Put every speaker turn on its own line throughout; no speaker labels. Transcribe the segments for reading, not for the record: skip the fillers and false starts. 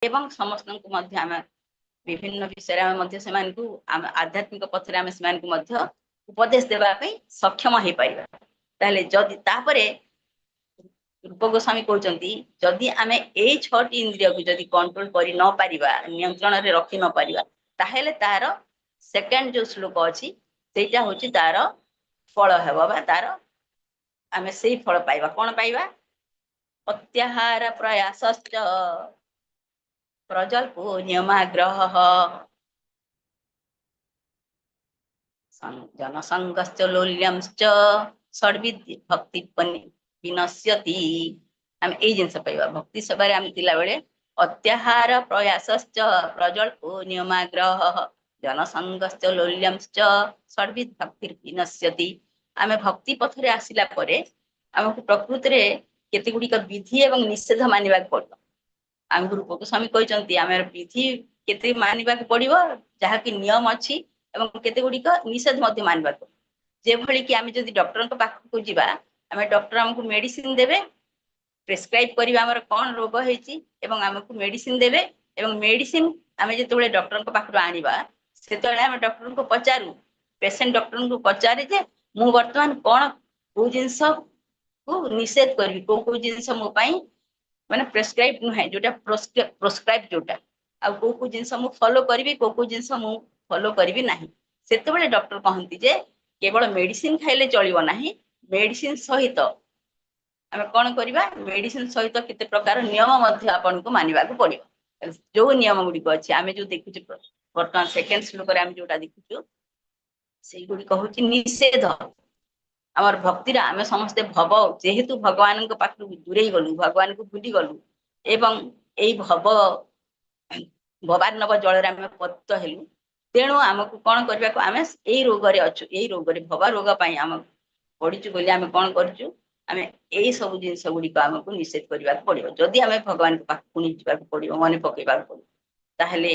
ଏବଂ ସମସ୍ତଙ୍କୁ ମଧ୍ୟ ଆମେ ବିଭିନ୍ନ ବିଷୟରେ ଆମେ ମଧ୍ୟ ସେମାନଙ୍କୁ ଆମେ ଆଧ୍ୟାତ୍ମିକ ପଥରେ ଆମେ ସେମାନଙ୍କୁ ମଧ୍ୟ ଉପଦେଶ ଦେବା ପାଇଁ ସକ୍ଷମ ହେଇପାରିବା। ତାହେଲେ ଯଦି ତାପରେ ରୂପ ଗୋସ୍ୱାମୀ କହୁଛନ୍ତି, ଯଦି ଆମେ ଏଇ 6ଟି ଇନ୍ଦ୍ରିୟକୁ ଯଦି କଣ୍ଟ୍ରୋଲ କରି ନ ପାରିବା, ନିୟନ୍ତ୍ରଣରେ ରଖି ନ ପାରିବା, ତାହେଲେ ତାର ସେକେଣ୍ଡ ଯୋଉ ଶ୍ଲୋକ ଅଛି ସେଇଟା ହଉଛି ତାର ଫଳ ହେବ ବା ତାର ଆମେ ସେଇ ଫଳ ପାଇବା। କଣ ପାଇବା? ଅତ୍ୟାହାର ପ୍ରୟାସଶ୍ଚ ପ୍ରଜଳ୍ପୋ ନିୟମାଗ୍ରହ ଜନସଙ୍ଗଶ୍ଚ ଲୋଲ୍ୟଂଶ୍ଚ ଷଡ୍ବିଧି ଭକ୍ତି ବିନଶ୍ୟତି। ଆମେ ଏଇ ଜିନିଷ ପାଇବା ଭକ୍ତି ସେବାରେ ଆମେ ଥିଲାବେଳେ। ଅତ୍ୟାହାର ପ୍ରୟାସଶ୍ଚ ପ୍ରଜଳ୍ପୋ ନିୟମାଗ୍ରହ ଜନସଙ୍ଗଶ୍ଚ ଲୋଲ୍ୟଂଶ୍ଚ ଷଡ୍ବିଧ ଭକ୍ତି ବିନଶ୍ୟତି। ଆମେ ଭକ୍ତି ପଥରେ ଆସିଲା ପରେ ଆମକୁ ପ୍ରକୃତିରେ କେତେ ଗୁଡିକ ବିଧି ଏବଂ ନିଷେଧ ମାନିବାକୁ ପଡିବ। ଆମକୁ ରୂପ ଗୋସ୍ୱାମୀ କହିଛନ୍ତି, ଆମେ ବିଧି କେତେ ମାନିବାକୁ ପଡିବ, ଯାହାକି ନିୟମ ଅଛି, ଏବଂ କେତେ ଗୁଡିକ ନିଷେଧ ମଧ୍ୟ ମାନିବାକୁ ପଡିବ। ଯେଭଳି କି ଆମେ ଯଦି ଡକ୍ଟରଙ୍କ ପାଖକୁ ଯିବା, ଆମେ ଡକ୍ଟର ଆମକୁ ମେଡିସିନ ଦେବେ, ପ୍ରେସକ୍ରାଇବ କରିବେ ଆମର କଣ ରୋଗ ହେଇଛି ଏବଂ ଆମକୁ ମେଡିସିନ ଦେବେ। ଏବଂ ମେଡିସିନ ଆମେ ଯେତେବେଳେ ଡକ୍ଟରଙ୍କ ପାଖରୁ ଆଣିବା, ସେତେବେଳେ ଆମେ ଡକ୍ଟରଙ୍କୁ ପଚାରୁ, ପେସେଣ୍ଟ ଡକ୍ଟରଙ୍କୁ ପଚାରେ ଯେ ମୁଁ ବର୍ତ୍ତମାନ କଣ କୋଉ ଜିନିଷକୁ ନିଷେଧ କରିବି, କୋଉ କୋଉ ଜିନିଷ ମୋ ପାଇଁ ମାନେ ପ୍ରେସକ୍ରାଇବ ନୁହେଁ, ଯୋଉଟା ପ୍ରୋସ୍କ୍ରାଇବ ଯୋଉଟା, ଆଉ କୋଉ କୋଉ ଜିନିଷ ମୁଁ ଫଲୋ କରିବି, କୋଉ କୋଉ ଜିନିଷ ମୁଁ ଫଲୋ କରିବି ନାହିଁ। ସେତେବେଳେ ଡକ୍ଟର କହନ୍ତି ଯେ କେବଳ ମେଡିସିନ ଖାଇଲେ ଚଳିବ ନାହିଁ, ମେଡିସିନ ସହିତ ଆମେ କଣ କରିବା, ମେଡିସିନ ସହିତ କେତେ ପ୍ରକାର ନିୟମ ମଧ୍ୟ ଆପଣଙ୍କୁ ମାନିବାକୁ ପଡିବ। ଯୋଉ ନିୟମ ଗୁଡିକ ଅଛି ଆମେ ଯୋଉ ଦେଖୁଛୁ ବର୍ତ୍ତମାନ ସେକେଣ୍ଡ ଶ୍ଲୋକରେ ଆମେ ଯୋଉଟା ଦେଖୁଛୁ, ସେଇଗୁଡିକ ହଉଛି ନିଷେଧ। ଆମର ଭକ୍ତିର ଆମେ ସମସ୍ତେ ଭବ ଯେହେତୁ ଭଗବାନଙ୍କ ପାଖରୁ ଦୂରେଇ ଗଲୁ, ଭଗବାନଙ୍କୁ ଭୁଲି ଗଲୁ ଏବଂ ଏଇ ଭବାର୍ଣ୍ଣବ ଜଳରେ ଆମେ ପତିତ ହେଲୁ। ତେଣୁ ଆମକୁ କଣ କରିବାକୁ, ଆମେ ଏଇ ରୋଗରେ ଅଛୁ, ଏଇ ରୋଗରେ ଭବା ରୋଗ ପାଇଁ ଆମେ ପଡିଛୁ ବୋଲି ଆମେ କଣ କରୁଛୁ, ଆମେ ଏଇ ସବୁ ଜିନିଷ ଗୁଡିକ ଆମକୁ ନିଷେଧ କରିବାକୁ ପଡିବ। ଯଦି ଆମେ ଭଗବାନଙ୍କ ପାଖକୁ ପୁଣି ଯିବାକୁ ପଡିବ, ମନେ ପକେଇବାକୁ ପଡିବ। ତାହେଲେ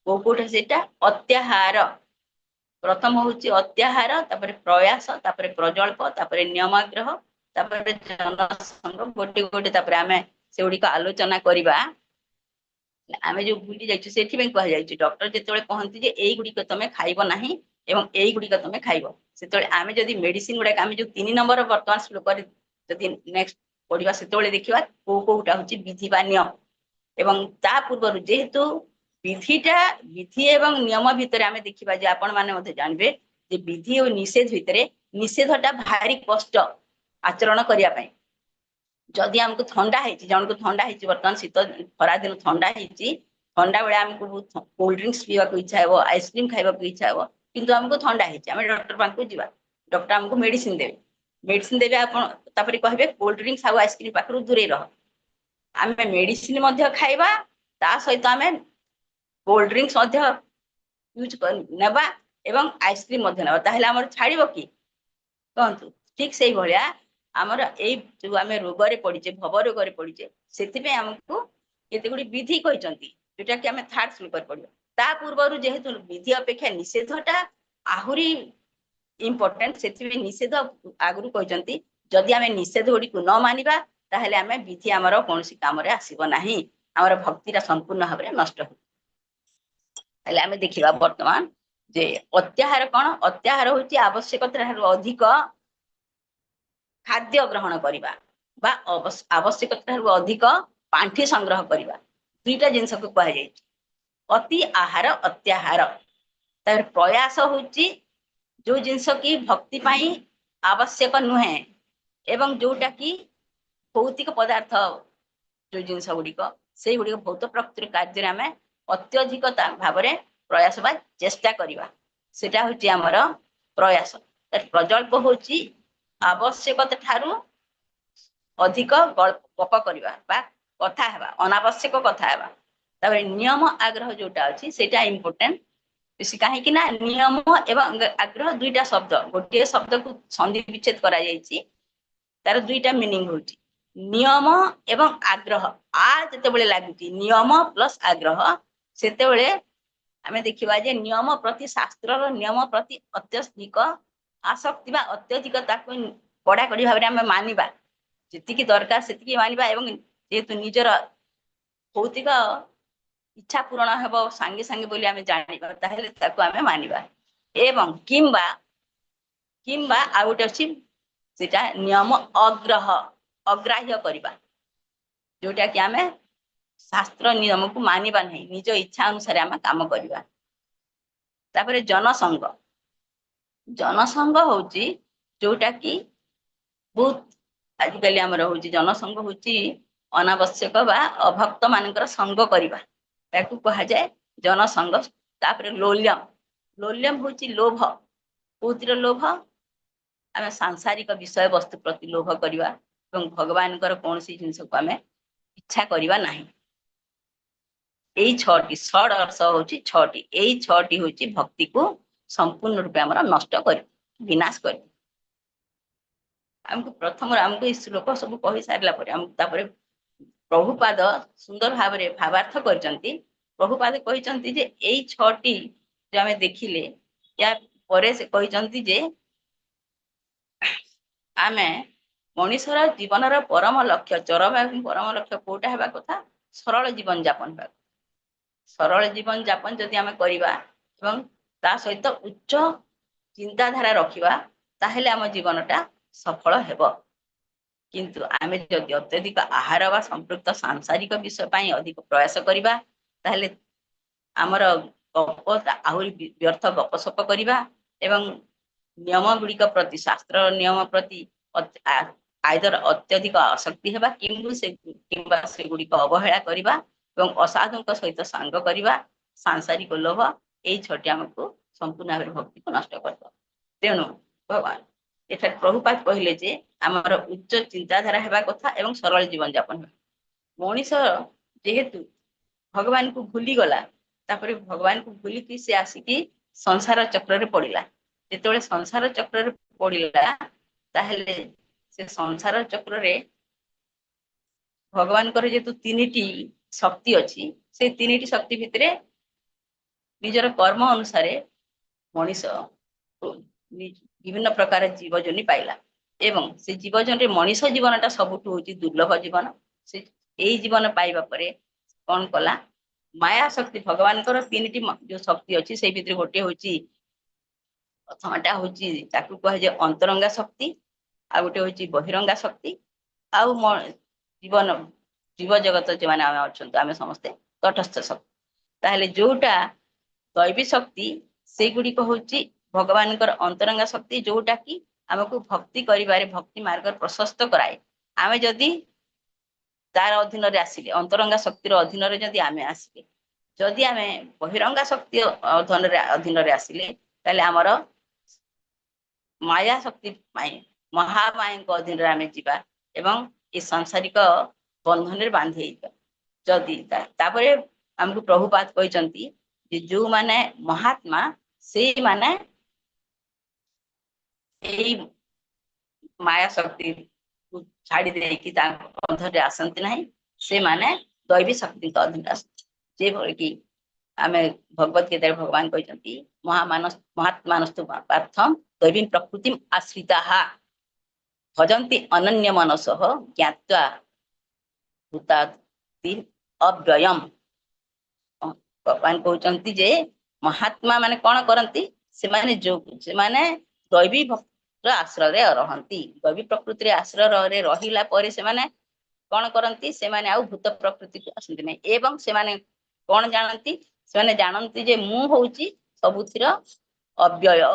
କୋଉ କୋଉଟା ସେଇଟା? ଅତ୍ୟାହାର ପ୍ରଥମ ହଉଛି ଅତ୍ୟାହାର, ତାପରେ ପ୍ରୟାସ, ତାପରେ ପ୍ରଜଳ୍ପ, ତାପରେ ନିୟମାଗ୍ରହ, ତାପରେ ଜନସଙ୍ଗ। ଗୋଟେ ଗୋଟେ ତାପରେ ଆମେ ସେଗୁଡିକ ଆଲୋଚନା କରିବା। ଆମେ ଯୋଉ ଭୁଲି ଯାଇଛୁ, ସେଥିପାଇଁ କୁହାଯାଇଛି, ଡକ୍ଟର ଯେତେବେଳେ କହନ୍ତି ଯେ ଏଇଗୁଡିକ ତମେ ଖାଇବ ନାହିଁ ଏବଂ ଏଇଗୁଡିକ ତମେ ଖାଇବ, ସେତେବେଳେ ଆମେ ଯଦି ମେଡିସିନ ଗୁଡାକ ଆମେ ଯୋଉ 3 ନମ୍ବର ବର୍ତ୍ତମାନ ଶ୍ଲୋକରେ ଯଦି ନେକ୍ସଟ ପଢିବା, ସେତେବେଳେ ଦେଖିବା କୋଉ କୋଉଟା ହଉଛି ବିଧି ବା ନିୟମ। ଏବଂ ତା ପୂର୍ବରୁ ଯେହେତୁ ବିଧିଟା ବିଧି ଏବଂ ନିୟମ ଭିତରେ ଆମେ ଦେଖିବା ଯେ ଆପଣ ମାନେ ମଧ୍ୟ ଜାଣିବେ ଯେ ବିଧି ଓ ନିଷେଧ ଭିତରେ ନିଷେଧଟା ଭାରି କଷ୍ଟ ଆଚରଣ କରିବା ପାଇଁ। ଯଦି ଆମକୁ ଥଣ୍ଡା ହେଇଛି, ଜଣକୁ ଥଣ୍ଡା ହେଇଛି, ବର୍ତ୍ତମାନ ଶୀତ ଖରା ଦିନ ଥଣ୍ଡା ହେଇଛି, ଥଣ୍ଡା ବେଳେ ଆମକୁ ବହୁତ କୋଲ୍ଡ ଡ୍ରିଙ୍କସ ପିଇବାକୁ ଇଚ୍ଛା ହେବ, ଆଇସ୍କ୍ରିମ ଖାଇବାକୁ ଇଚ୍ଛା ହେବ, କିନ୍ତୁ ଆମକୁ ଥଣ୍ଡା ହେଇଛି, ଆମେ ଡକ୍ଟର ପାଖକୁ ଯିବା, ଡକ୍ଟର ଆମକୁ ମେଡିସିନ ଦେବେ, ମେଡିସିନ ଦେବେ ଆପଣ, ତାପରେ କହିବେ କୋଲ୍ଡ ଡ୍ରିଙ୍କସ ଆଉ ଆଇସ୍କ୍ରିମ ପାଖରୁ ଦୂରେଇ ରହ। ଆମେ ମେଡିସିନ ମଧ୍ୟ ଖାଇବା, ତା ସହିତ ଆମେ କୋଲ୍ଡ ଡ୍ରିଙ୍କସ ମଧ୍ୟ ୟୁଜ ନେବା ଏବଂ ଆଇସ୍କ୍ରିମ ମଧ୍ୟ ନେବା, ତାହେଲେ ଆମର ଛାଡିବ କି କୁହନ୍ତୁ? ଠିକ ସେଇଭଳିଆ ଆମର ଏଇ ଯୋଉ ଆମେ ରୋଗରେ ପଡିଛେ, ଭବ ରୋଗରେ ପଡିଛେ, ସେଥିପାଇଁ ଆମକୁ କେତେ ଗୁଡିଏ ବିଧି କହିଛନ୍ତି, ଯୋଉଟା କି ଆମେ ଥାର୍ଡ ଶ୍ଲୋକରେ ପଢିବା। ତା ପୂର୍ବରୁ ଯେହେତୁ ବିଧି ଅପେକ୍ଷା ନିଷେଧଟା ଆହୁରି ଇମ୍ପୋର୍ଟାଣ୍ଟ, ସେଥିପାଇଁ ନିଷେଧ ଆଗରୁ କହିଛନ୍ତି। ଯଦି ଆମେ ନିଷେଧ ଗୁଡିକୁ ନ ମାନିବା, ତାହେଲେ ଆମେ ବିଧି ଆମର କୌଣସି କାମରେ ଆସିବ ନାହିଁ, ଆମର ଭକ୍ତିଟା ସମ୍ପୂର୍ଣ୍ଣ ଭାବରେ ନଷ୍ଟ ହେବ। ତାହେଲେ ଆମେ ଦେଖିବା ବର୍ତ୍ତମାନ ଯେ ଅତ୍ୟାହାର କଣ। ଅତ୍ୟାହାର ହଉଛି ଆବଶ୍ୟକତା ଠାରୁ ଅଧିକ ଖାଦ୍ୟ ଗ୍ରହଣ କରିବା ବା ଆବଶ୍ୟକତା ଠାରୁ ଅଧିକ ପାଣ୍ଠି ସଂଗ୍ରହ କରିବା, ଦୁଇଟା ଜିନିଷକୁ କୁହାଯାଇଛି ଅତି ଆହାର, ଅତ୍ୟାହାର। ତାପରେ ପ୍ରୟାସ ହଉଛି ଯୋଉ ଜିନିଷ କି ଭକ୍ତି ପାଇଁ ଆବଶ୍ୟକ ନୁହେଁ ଏବଂ ଯୋଉଟା କି ଭୌତିକ ପଦାର୍ଥ ଯୋଉ ଜିନିଷ ଗୁଡିକ, ସେଇଗୁଡିକ ଭୌତ ପ୍ରକୃତିର କାର୍ଯ୍ୟରେ ଆମେ ଅତ୍ୟଧିକତା ଭାବରେ ପ୍ରୟାସ ବା ଚେଷ୍ଟା କରିବା, ସେଟା ହଉଛି ଆମର ପ୍ରୟାସ। ପ୍ରଜଳ୍ପ ହଉଛି ଆବଶ୍ୟକତା ଠାରୁ ଅଧିକ ଗପ କରିବା ବା କଥା ହେବା, ଅନାବଶ୍ୟକ କଥା ହେବା। ତାପରେ ନିୟମ ଆଗ୍ରହ ଯୋଉଟା ଅଛି ସେଇଟା ଇମ୍ପୋର୍ଟାଣ୍ଟ ବେଶୀ, କାହିଁକି ନା ନିୟମ ଏବଂ ଆଗ୍ରହ ଦୁଇଟା ଶବ୍ଦ, ଗୋଟିଏ ଶବ୍ଦକୁ ସନ୍ଧି ବିଚ୍ଛେଦ କରାଯାଇଛି, ତାର ଦୁଇଟା ମିନିଂ ହଉଛି ନିୟମ ଏବଂ ଆଗ୍ରହ। ଆ ଯେତେବେଳେ ଲାଗୁଛି ନିୟମ ପ୍ଲସ ଆଗ୍ରହ, ସେତେବେଳେ ଆମେ ଦେଖିବା ଯେ ନିୟମ ପ୍ରତି, ଶାସ୍ତ୍ରର ନିୟମ ପ୍ରତି ଅତ୍ୟଧିକ ଆସକ୍ତି ବା ଅତ୍ୟଧିକ ତାକୁ କଡାକଡି ଭାବରେ ଆମେ ମାନିବା, ଯେତିକି ଦରକାର ସେତିକି ମାନିବା। ଏବଂ ଯେହେତୁ ନିଜର ଭୌତିକ ଇଚ୍ଛା ପୂରଣ ହେବ ସାଙ୍ଗେ ସାଙ୍ଗେ ବୋଲି ଆମେ ଜାଣିବା, ତାହେଲେ ତାକୁ ଆମେ ମାନିବା। ଏବଂ କିମ୍ବା କିମ୍ବା ଆଉ ଗୋଟେ ଅଛି, ସେଟା ନିୟମ ଅଗ୍ରାହ୍ୟ କରିବା, ଯୋଉଟା କି ଆମେ ଶାସ୍ତ୍ର ନିୟମକୁ ମାନିବା ନାହିଁ, ନିଜ ଇଚ୍ଛା ଅନୁସାରେ ଆମେ କାମ କରିବା। ତାପରେ ଜନସଙ୍ଗ। ଜନସଙ୍ଗ ହଉଛି ଯୋଉଟା କି ବହୁତ ଆଜିକାଲି ଆମର ହଉଛି, ଜନସଙ୍ଗ ହଉଛି ଅନାବଶ୍ୟକ ବା ଅଭକ୍ତ ମାନଙ୍କର ସଙ୍ଗ କରିବା, ତାକୁ କୁହାଯାଏ ଜନସଙ୍ଗ। ତାପରେ ଲୋଲ୍ୟମ। ଲୋଲ୍ୟମ ହଉଛି ଲୋଭ। କୋଉଥିର ଲୋଭ? ଆମେ ସାଂସାରିକ ବିଷୟ ବସ୍ତୁ ପ୍ରତି ଲୋଭ କରିବା ଏବଂ ଭଗବାନଙ୍କର କୌଣସି ଜିନିଷକୁ ଆମେ ଇଚ୍ଛା କରିବା ନାହିଁ। ଏଇ ଛଅଟି ଷଡ୍ ହଉଛି ଛଅଟି। ଏଇ ଛଅଟି ହଉଛି ଭକ୍ତିକୁ ସମ୍ପୂର୍ଣ୍ଣ ରୂପେ ଆମର ନଷ୍ଟ କରିବ, ବିନାଶ କରିବ। ଆମକୁ ପ୍ରଥମରୁ ଆମକୁ ଏଇ ଶ୍ଲୋକ ସବୁ କହି ସାରିଲା ପରେ ଆମକୁ ତାପରେ ପ୍ରଭୁପାଦ ସୁନ୍ଦର ଭାବରେ ଭାବାର୍ଥ କରିଛନ୍ତି। ପ୍ରଭୁପାଦ କହିଛନ୍ତି ଯେ ଏଇ ଛଅଟି ଯୋଉ ଆମେ ଦେଖିଲେ, ୟା ପରେ ସେ କହିଛନ୍ତି ଯେ ଆମେ ମଣିଷର ଜୀବନର ପରମ ଲକ୍ଷ୍ୟ, ଚରମ ଏବଂ ପରମ ଲକ୍ଷ୍ୟ କୋଉଟା ହେବା କଥା? ସରଳ ଜୀବନ ଯାପନ ହେବା। ସରଳ ଜୀବନ ଯାପନ ଯଦି ଆମେ କରିବା ଏବଂ ତା ସହିତ ଉଚ୍ଚ ଚିନ୍ତାଧାରା ରଖିବା, ତାହେଲେ ଆମ ଜୀବନଟା ସଫଳ ହେବ। କିନ୍ତୁ ଆମେ ଯଦି ଅତ୍ୟଧିକ ଆହାର ବା ସମ୍ପୃକ୍ତ ସାଂସାରିକ ବିଷୟ ପାଇଁ ଅଧିକ ପ୍ରୟାସ କରିବା, ତାହେଲେ ଆମର ଗପ ଆହୁରି ବ୍ୟର୍ଥ ଗପସପ କରିବା ଏବଂ ନିୟମ ଗୁଡ଼ିକ ପ୍ରତି, ଶାସ୍ତ୍ର ନିୟମ ପ୍ରତି ଆଇଦର ଅତ୍ୟଧିକ ଆସକ୍ତି ହେବା କିମ୍ବା ସେଗୁଡ଼ିକ ଅବହେଳା କରିବା ଏବଂ ଅସାଧୁଙ୍କ ସହିତ ସାଙ୍ଗ କରିବା, ସାଂସାରିକ ଲୋଭ, ଏଇ ଛଅଟି ଆମକୁ ସମ୍ପୂର୍ଣ୍ଣ ଭାବରେ ଭକ୍ତିକୁ ନଷ୍ଟ କରିଦେବ। ତେଣୁ ଭଗବାନ ଏଠାରେ ପ୍ରଭୁପାଦ କହିଲେ ଯେ ଆମର ଉଚ୍ଚ ଚିନ୍ତାଧାରା ହେବା କଥା ଏବଂ ସରଳ ଜୀବନ ଯାପନ ହେବା। ମଣିଷ ଯେହେତୁ ଭଗବାନଙ୍କୁ ଭୁଲିଗଲା, ତାପରେ ଭଗବାନଙ୍କୁ ଭୁଲିକି ସେ ଆସିକି ସଂସାର ଚକ୍ରରେ ପଡିଲା। ଯେତେବେଳେ ସଂସାର ଚକ୍ରରେ ପଡିଲା, ତାହେଲେ ସେ ସଂସାର ଚକ୍ରରେ ଭଗବାନଙ୍କର ଯେହେତୁ ତିନିଟି ଶକ୍ତି ଅଛି, ସେଇ ତିନିଟି ଶକ୍ତି ଭିତରେ ନିଜର କର୍ମ ଅନୁସାରେ ମଣିଷ ବିଭିନ୍ନ ପ୍ରକାର ଜୀବଜନି ପାଇଲା ଏବଂ ସେ ଜୀବଜନରେ ମଣିଷ ଜୀବନଟା ସବୁଠୁ ହଉଛି ଦୁର୍ଲଭ ଜୀବନ। ସେ ଏଇ ଜୀବନ ପାଇବା ପରେ କଣ କଲା? ମାୟା ଶକ୍ତି, ଭଗବାନଙ୍କର ତିନିଟି ଯୋଉ ଶକ୍ତି ଅଛି, ସେଇ ଭିତରେ ଗୋଟିଏ ହଉଛି, ପ୍ରଥମଟା ହଉଛି ତାକୁ କୁହାଯାଏ ଅନ୍ତରଙ୍ଗା ଶକ୍ତି, ଆଉ ଗୋଟେ ହଉଛି ବହିରଙ୍ଗା ଶକ୍ତି, ଆଉ ଜୀବନ ଜୀବ ଜଗତ ଯୋଉମାନେ ଆମେ ଅଛନ୍ତି, ଆମେ ସମସ୍ତେ ତଟସ୍ଥ ଶକ୍ତି। ତାହେଲେ ଯୋଉଟା ଦୈବୀ ଶକ୍ତି, ସେଇଗୁଡିକ ହଉଛି ଭଗବାନଙ୍କର ଅନ୍ତରଙ୍ଗା ଶକ୍ତି, ଯୋଉଟା କି ଆମକୁ ଭକ୍ତି କରିବାରେ ଭକ୍ତି ମାର୍ଗ ପ୍ରଶସ୍ତ କରାଏ। ଆମେ ଯଦି ତାର ଅଧୀନରେ ଆସିଲେ, ଅନ୍ତରଙ୍ଗା ଶକ୍ତିର ଅଧୀନରେ ଯଦି ଆମେ ଆସିଲେ, ଯଦି ଆମେ ବହିରଙ୍ଗା ଶକ୍ତି ଅଧୀନରେ ଆସିଲେ, ତାହେଲେ ଆମର ମାୟା ଶକ୍ତି ପାଇଁ ମହାମାୟାଙ୍କ ଅଧୀନରେ ଆମେ ଯିବା ଏବଂ ଏ ସାଂସାରିକ ବନ୍ଧନରେ ବାନ୍ଧି ହେଇଯିବା। ଯଦି ତାପରେ ଆମକୁ ପ୍ରଭୁପାଦ କହିଛନ୍ତି ଯେ ଯୋଉମାନେ ମହାତ୍ମା, ସେଇମାନେ ଏଇ ମାୟା ଶକ୍ତି ଛାଡି ଦେଇକି ତାଙ୍କ ଅଧୀନରେ ଆସନ୍ତି ନାହିଁ, ସେମାନେ ଦୈବୀ ଶକ୍ତିଙ୍କ ଅଧୀନରେ ଆସନ୍ତି। ଯେଭଳି କି ଆମେ ଭଗବତ ଗୀତାରେ ଭଗବାନ କହିଛନ୍ତି, ମହାତ୍ମାନସ୍ତୁ ପାର୍ଥମ ଦୈବୀ ପ୍ରକୃତି ଆଶ୍ରିତାଃ ଭଜନ୍ତି ଅନନ୍ୟ ମନସଃ ଜ୍ଞାତ୍ୱା ଭୂତାଦି ଅବ୍ୟୟମ। ଭଗବାନ କହୁଛନ୍ତି ଯେ ମହାତ୍ମା ମାନେ କଣ କରନ୍ତି? ସେମାନେ ଯୋଉ ସେମାନେ ଦୈବୀ ଭକ୍ତିର ଆଶ୍ରୟରେ ରହନ୍ତି। ଦୈବୀ ପ୍ରକୃତିରେ ଆଶ୍ରୟରେ ରହିଲା ପରେ ସେମାନେ କଣ କରନ୍ତି? ସେମାନେ ଆଉ ଭୂତ ପ୍ରକୃତିକୁ ଆସନ୍ତି ନାହିଁ ଏବଂ ସେମାନେ କଣ ଜାଣନ୍ତି? ସେମାନେ ଜାଣନ୍ତି ଯେ ମୁଁ ହଉଛି ସବୁଥିର ଅବ୍ୟୟ,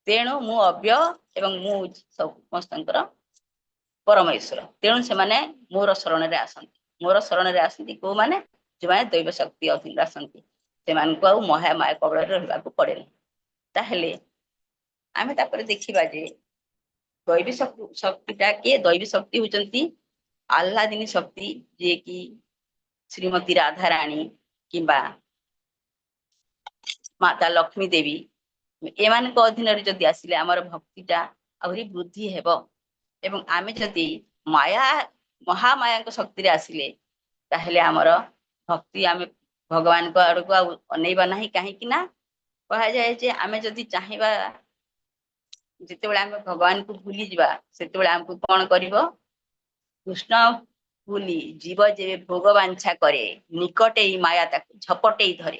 ତେଣୁ ମୁଁ ଅବ୍ୟୟ ଏବଂ ମୁଁ ହଉଛି ସମସ୍ତଙ୍କର ପରମେଶ୍ୱର। ତେଣୁ ସେମାନେ ମୋର ଶରଣରେ ଆସନ୍ତି। ମୋର ଶରଣରେ ଆସନ୍ତି କୋଉମାନେ? ଯୋଉମାନେ ଦୈବ ଶକ୍ତି ଅଧୀନରେ ଆସନ୍ତି, ସେମାନଙ୍କୁ ଆଉ ମହାମାୟା କବଳରେ ରହିବାକୁ ପଡେନି। ତାହେଲେ ଆମେ ତାପରେ ଦେଖିବା ଯେ ଦୈବୀ ଶକ୍ତିଟା କିଏ? ଦୈବୀ ଶକ୍ତି ହଉଛନ୍ତି ଆହ୍ଲାଦିନୀ ଶକ୍ତି, ଯିଏକି ଶ୍ରୀମତୀ ରାଧାରାଣୀ କିମ୍ବା ମାତା ଲକ୍ଷ୍ମୀ ଦେବୀ। ଏମାନଙ୍କ ଅଧୀନରେ ଯଦି ଆସିଲେ ଆମର ଭକ୍ତିଟା ଆହୁରି ବୃଦ୍ଧି ହେବ ଏବଂ ଆମେ ଯଦି ମାୟା ମହାମାୟାଙ୍କ ଶକ୍ତିରେ ଆସିଲେ, ତାହେଲେ ଆମର ଭକ୍ତି ଆମେ ଭଗବାନଙ୍କ ଆଡକୁ ଆଉ ଅନେଇବା ନାହିଁ। କାହିଁକି ନା କୁହାଯାଏ ଯେ ଆମେ ଯଦି ଚାହିଁବା, ଯେତେବେଳେ ଆମେ ଭଗବାନଙ୍କୁ ଭୁଲିଯିବା, ସେତେବେଳେ ଆମକୁ କଣ କରିବ? କୃଷ୍ଣ ଭୁଲି ଜୀବ ଯେବେ ଭୋଗ ବାଞ୍ଛା କରେ, ନିକଟେ ଏଇ ମାୟା ତାକୁ ଝପଟେଇ ଧରେ।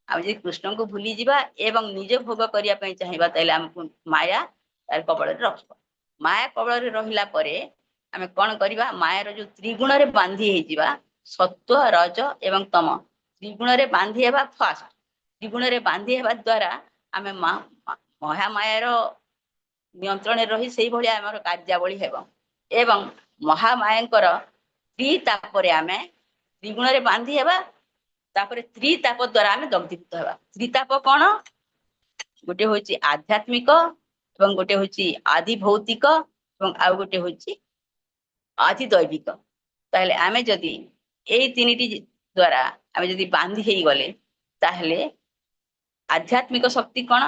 ଆମେ ଯଦି କୃଷ୍ଣଙ୍କୁ ଭୁଲିଯିବା ଏବଂ ନିଜ ଭୋଗ କରିବା ପାଇଁ ଚାହିଁବା, ତାହେଲେ ଆମକୁ ମାୟା ତାର କବଳରେ ରଖିବ। ମାୟା କବଳରେ ରହିଲା ପରେ ଆମେ କଣ କରିବା? ମାୟାର ଯୋଉ ତ୍ରିଗୁଣରେ ବାନ୍ଧି ହେଇଯିବା, ସତ୍ୱ, ରଜ ଏବଂ ତମ ତ୍ରିଗୁଣରେ ବାନ୍ଧି ହେବା। ଫାଷ୍ଟ ତ୍ରିଗୁଣରେ ବାନ୍ଧି ହେବା ଦ୍ଵାରା ଆମେ ମହାମାୟାର ନିୟନ୍ତ୍ରଣରେ ରହି ସେଇଭଳିଆ ଆମର କାର୍ଯ୍ୟାବଳୀ ହେବ ଏବଂ ମହାମାୟାଙ୍କର ତ୍ରିତାପରେ ଆମେ ତ୍ରିଗୁଣରେ ବାନ୍ଧି ହେବା, ତାପରେ ତ୍ରିତାପ ଦ୍ଵାରା ଆମେ ଦଗ୍ଧୀଭୂତ ହେବା। ତ୍ରିତାପ କଣ? ଗୋଟେ ହଉଛି ଆଧ୍ୟାତ୍ମିକ ଏବଂ ଗୋଟେ ହଉଛି ଆଦି ଭୌତିକ ଏବଂ ଆଉ ଗୋଟେ ହଉଛି ଆଦି ଦୈବିକ। ତାହେଲେ ଆମେ ଯଦି ଏଇ ତିନିଟି ଦ୍ଵାରା ଆମେ ଯଦି ବାନ୍ଧି ହେଇଗଲେ, ତାହେଲେ ଆଧ୍ୟାତ୍ମିକ ଶକ୍ତି କଣ?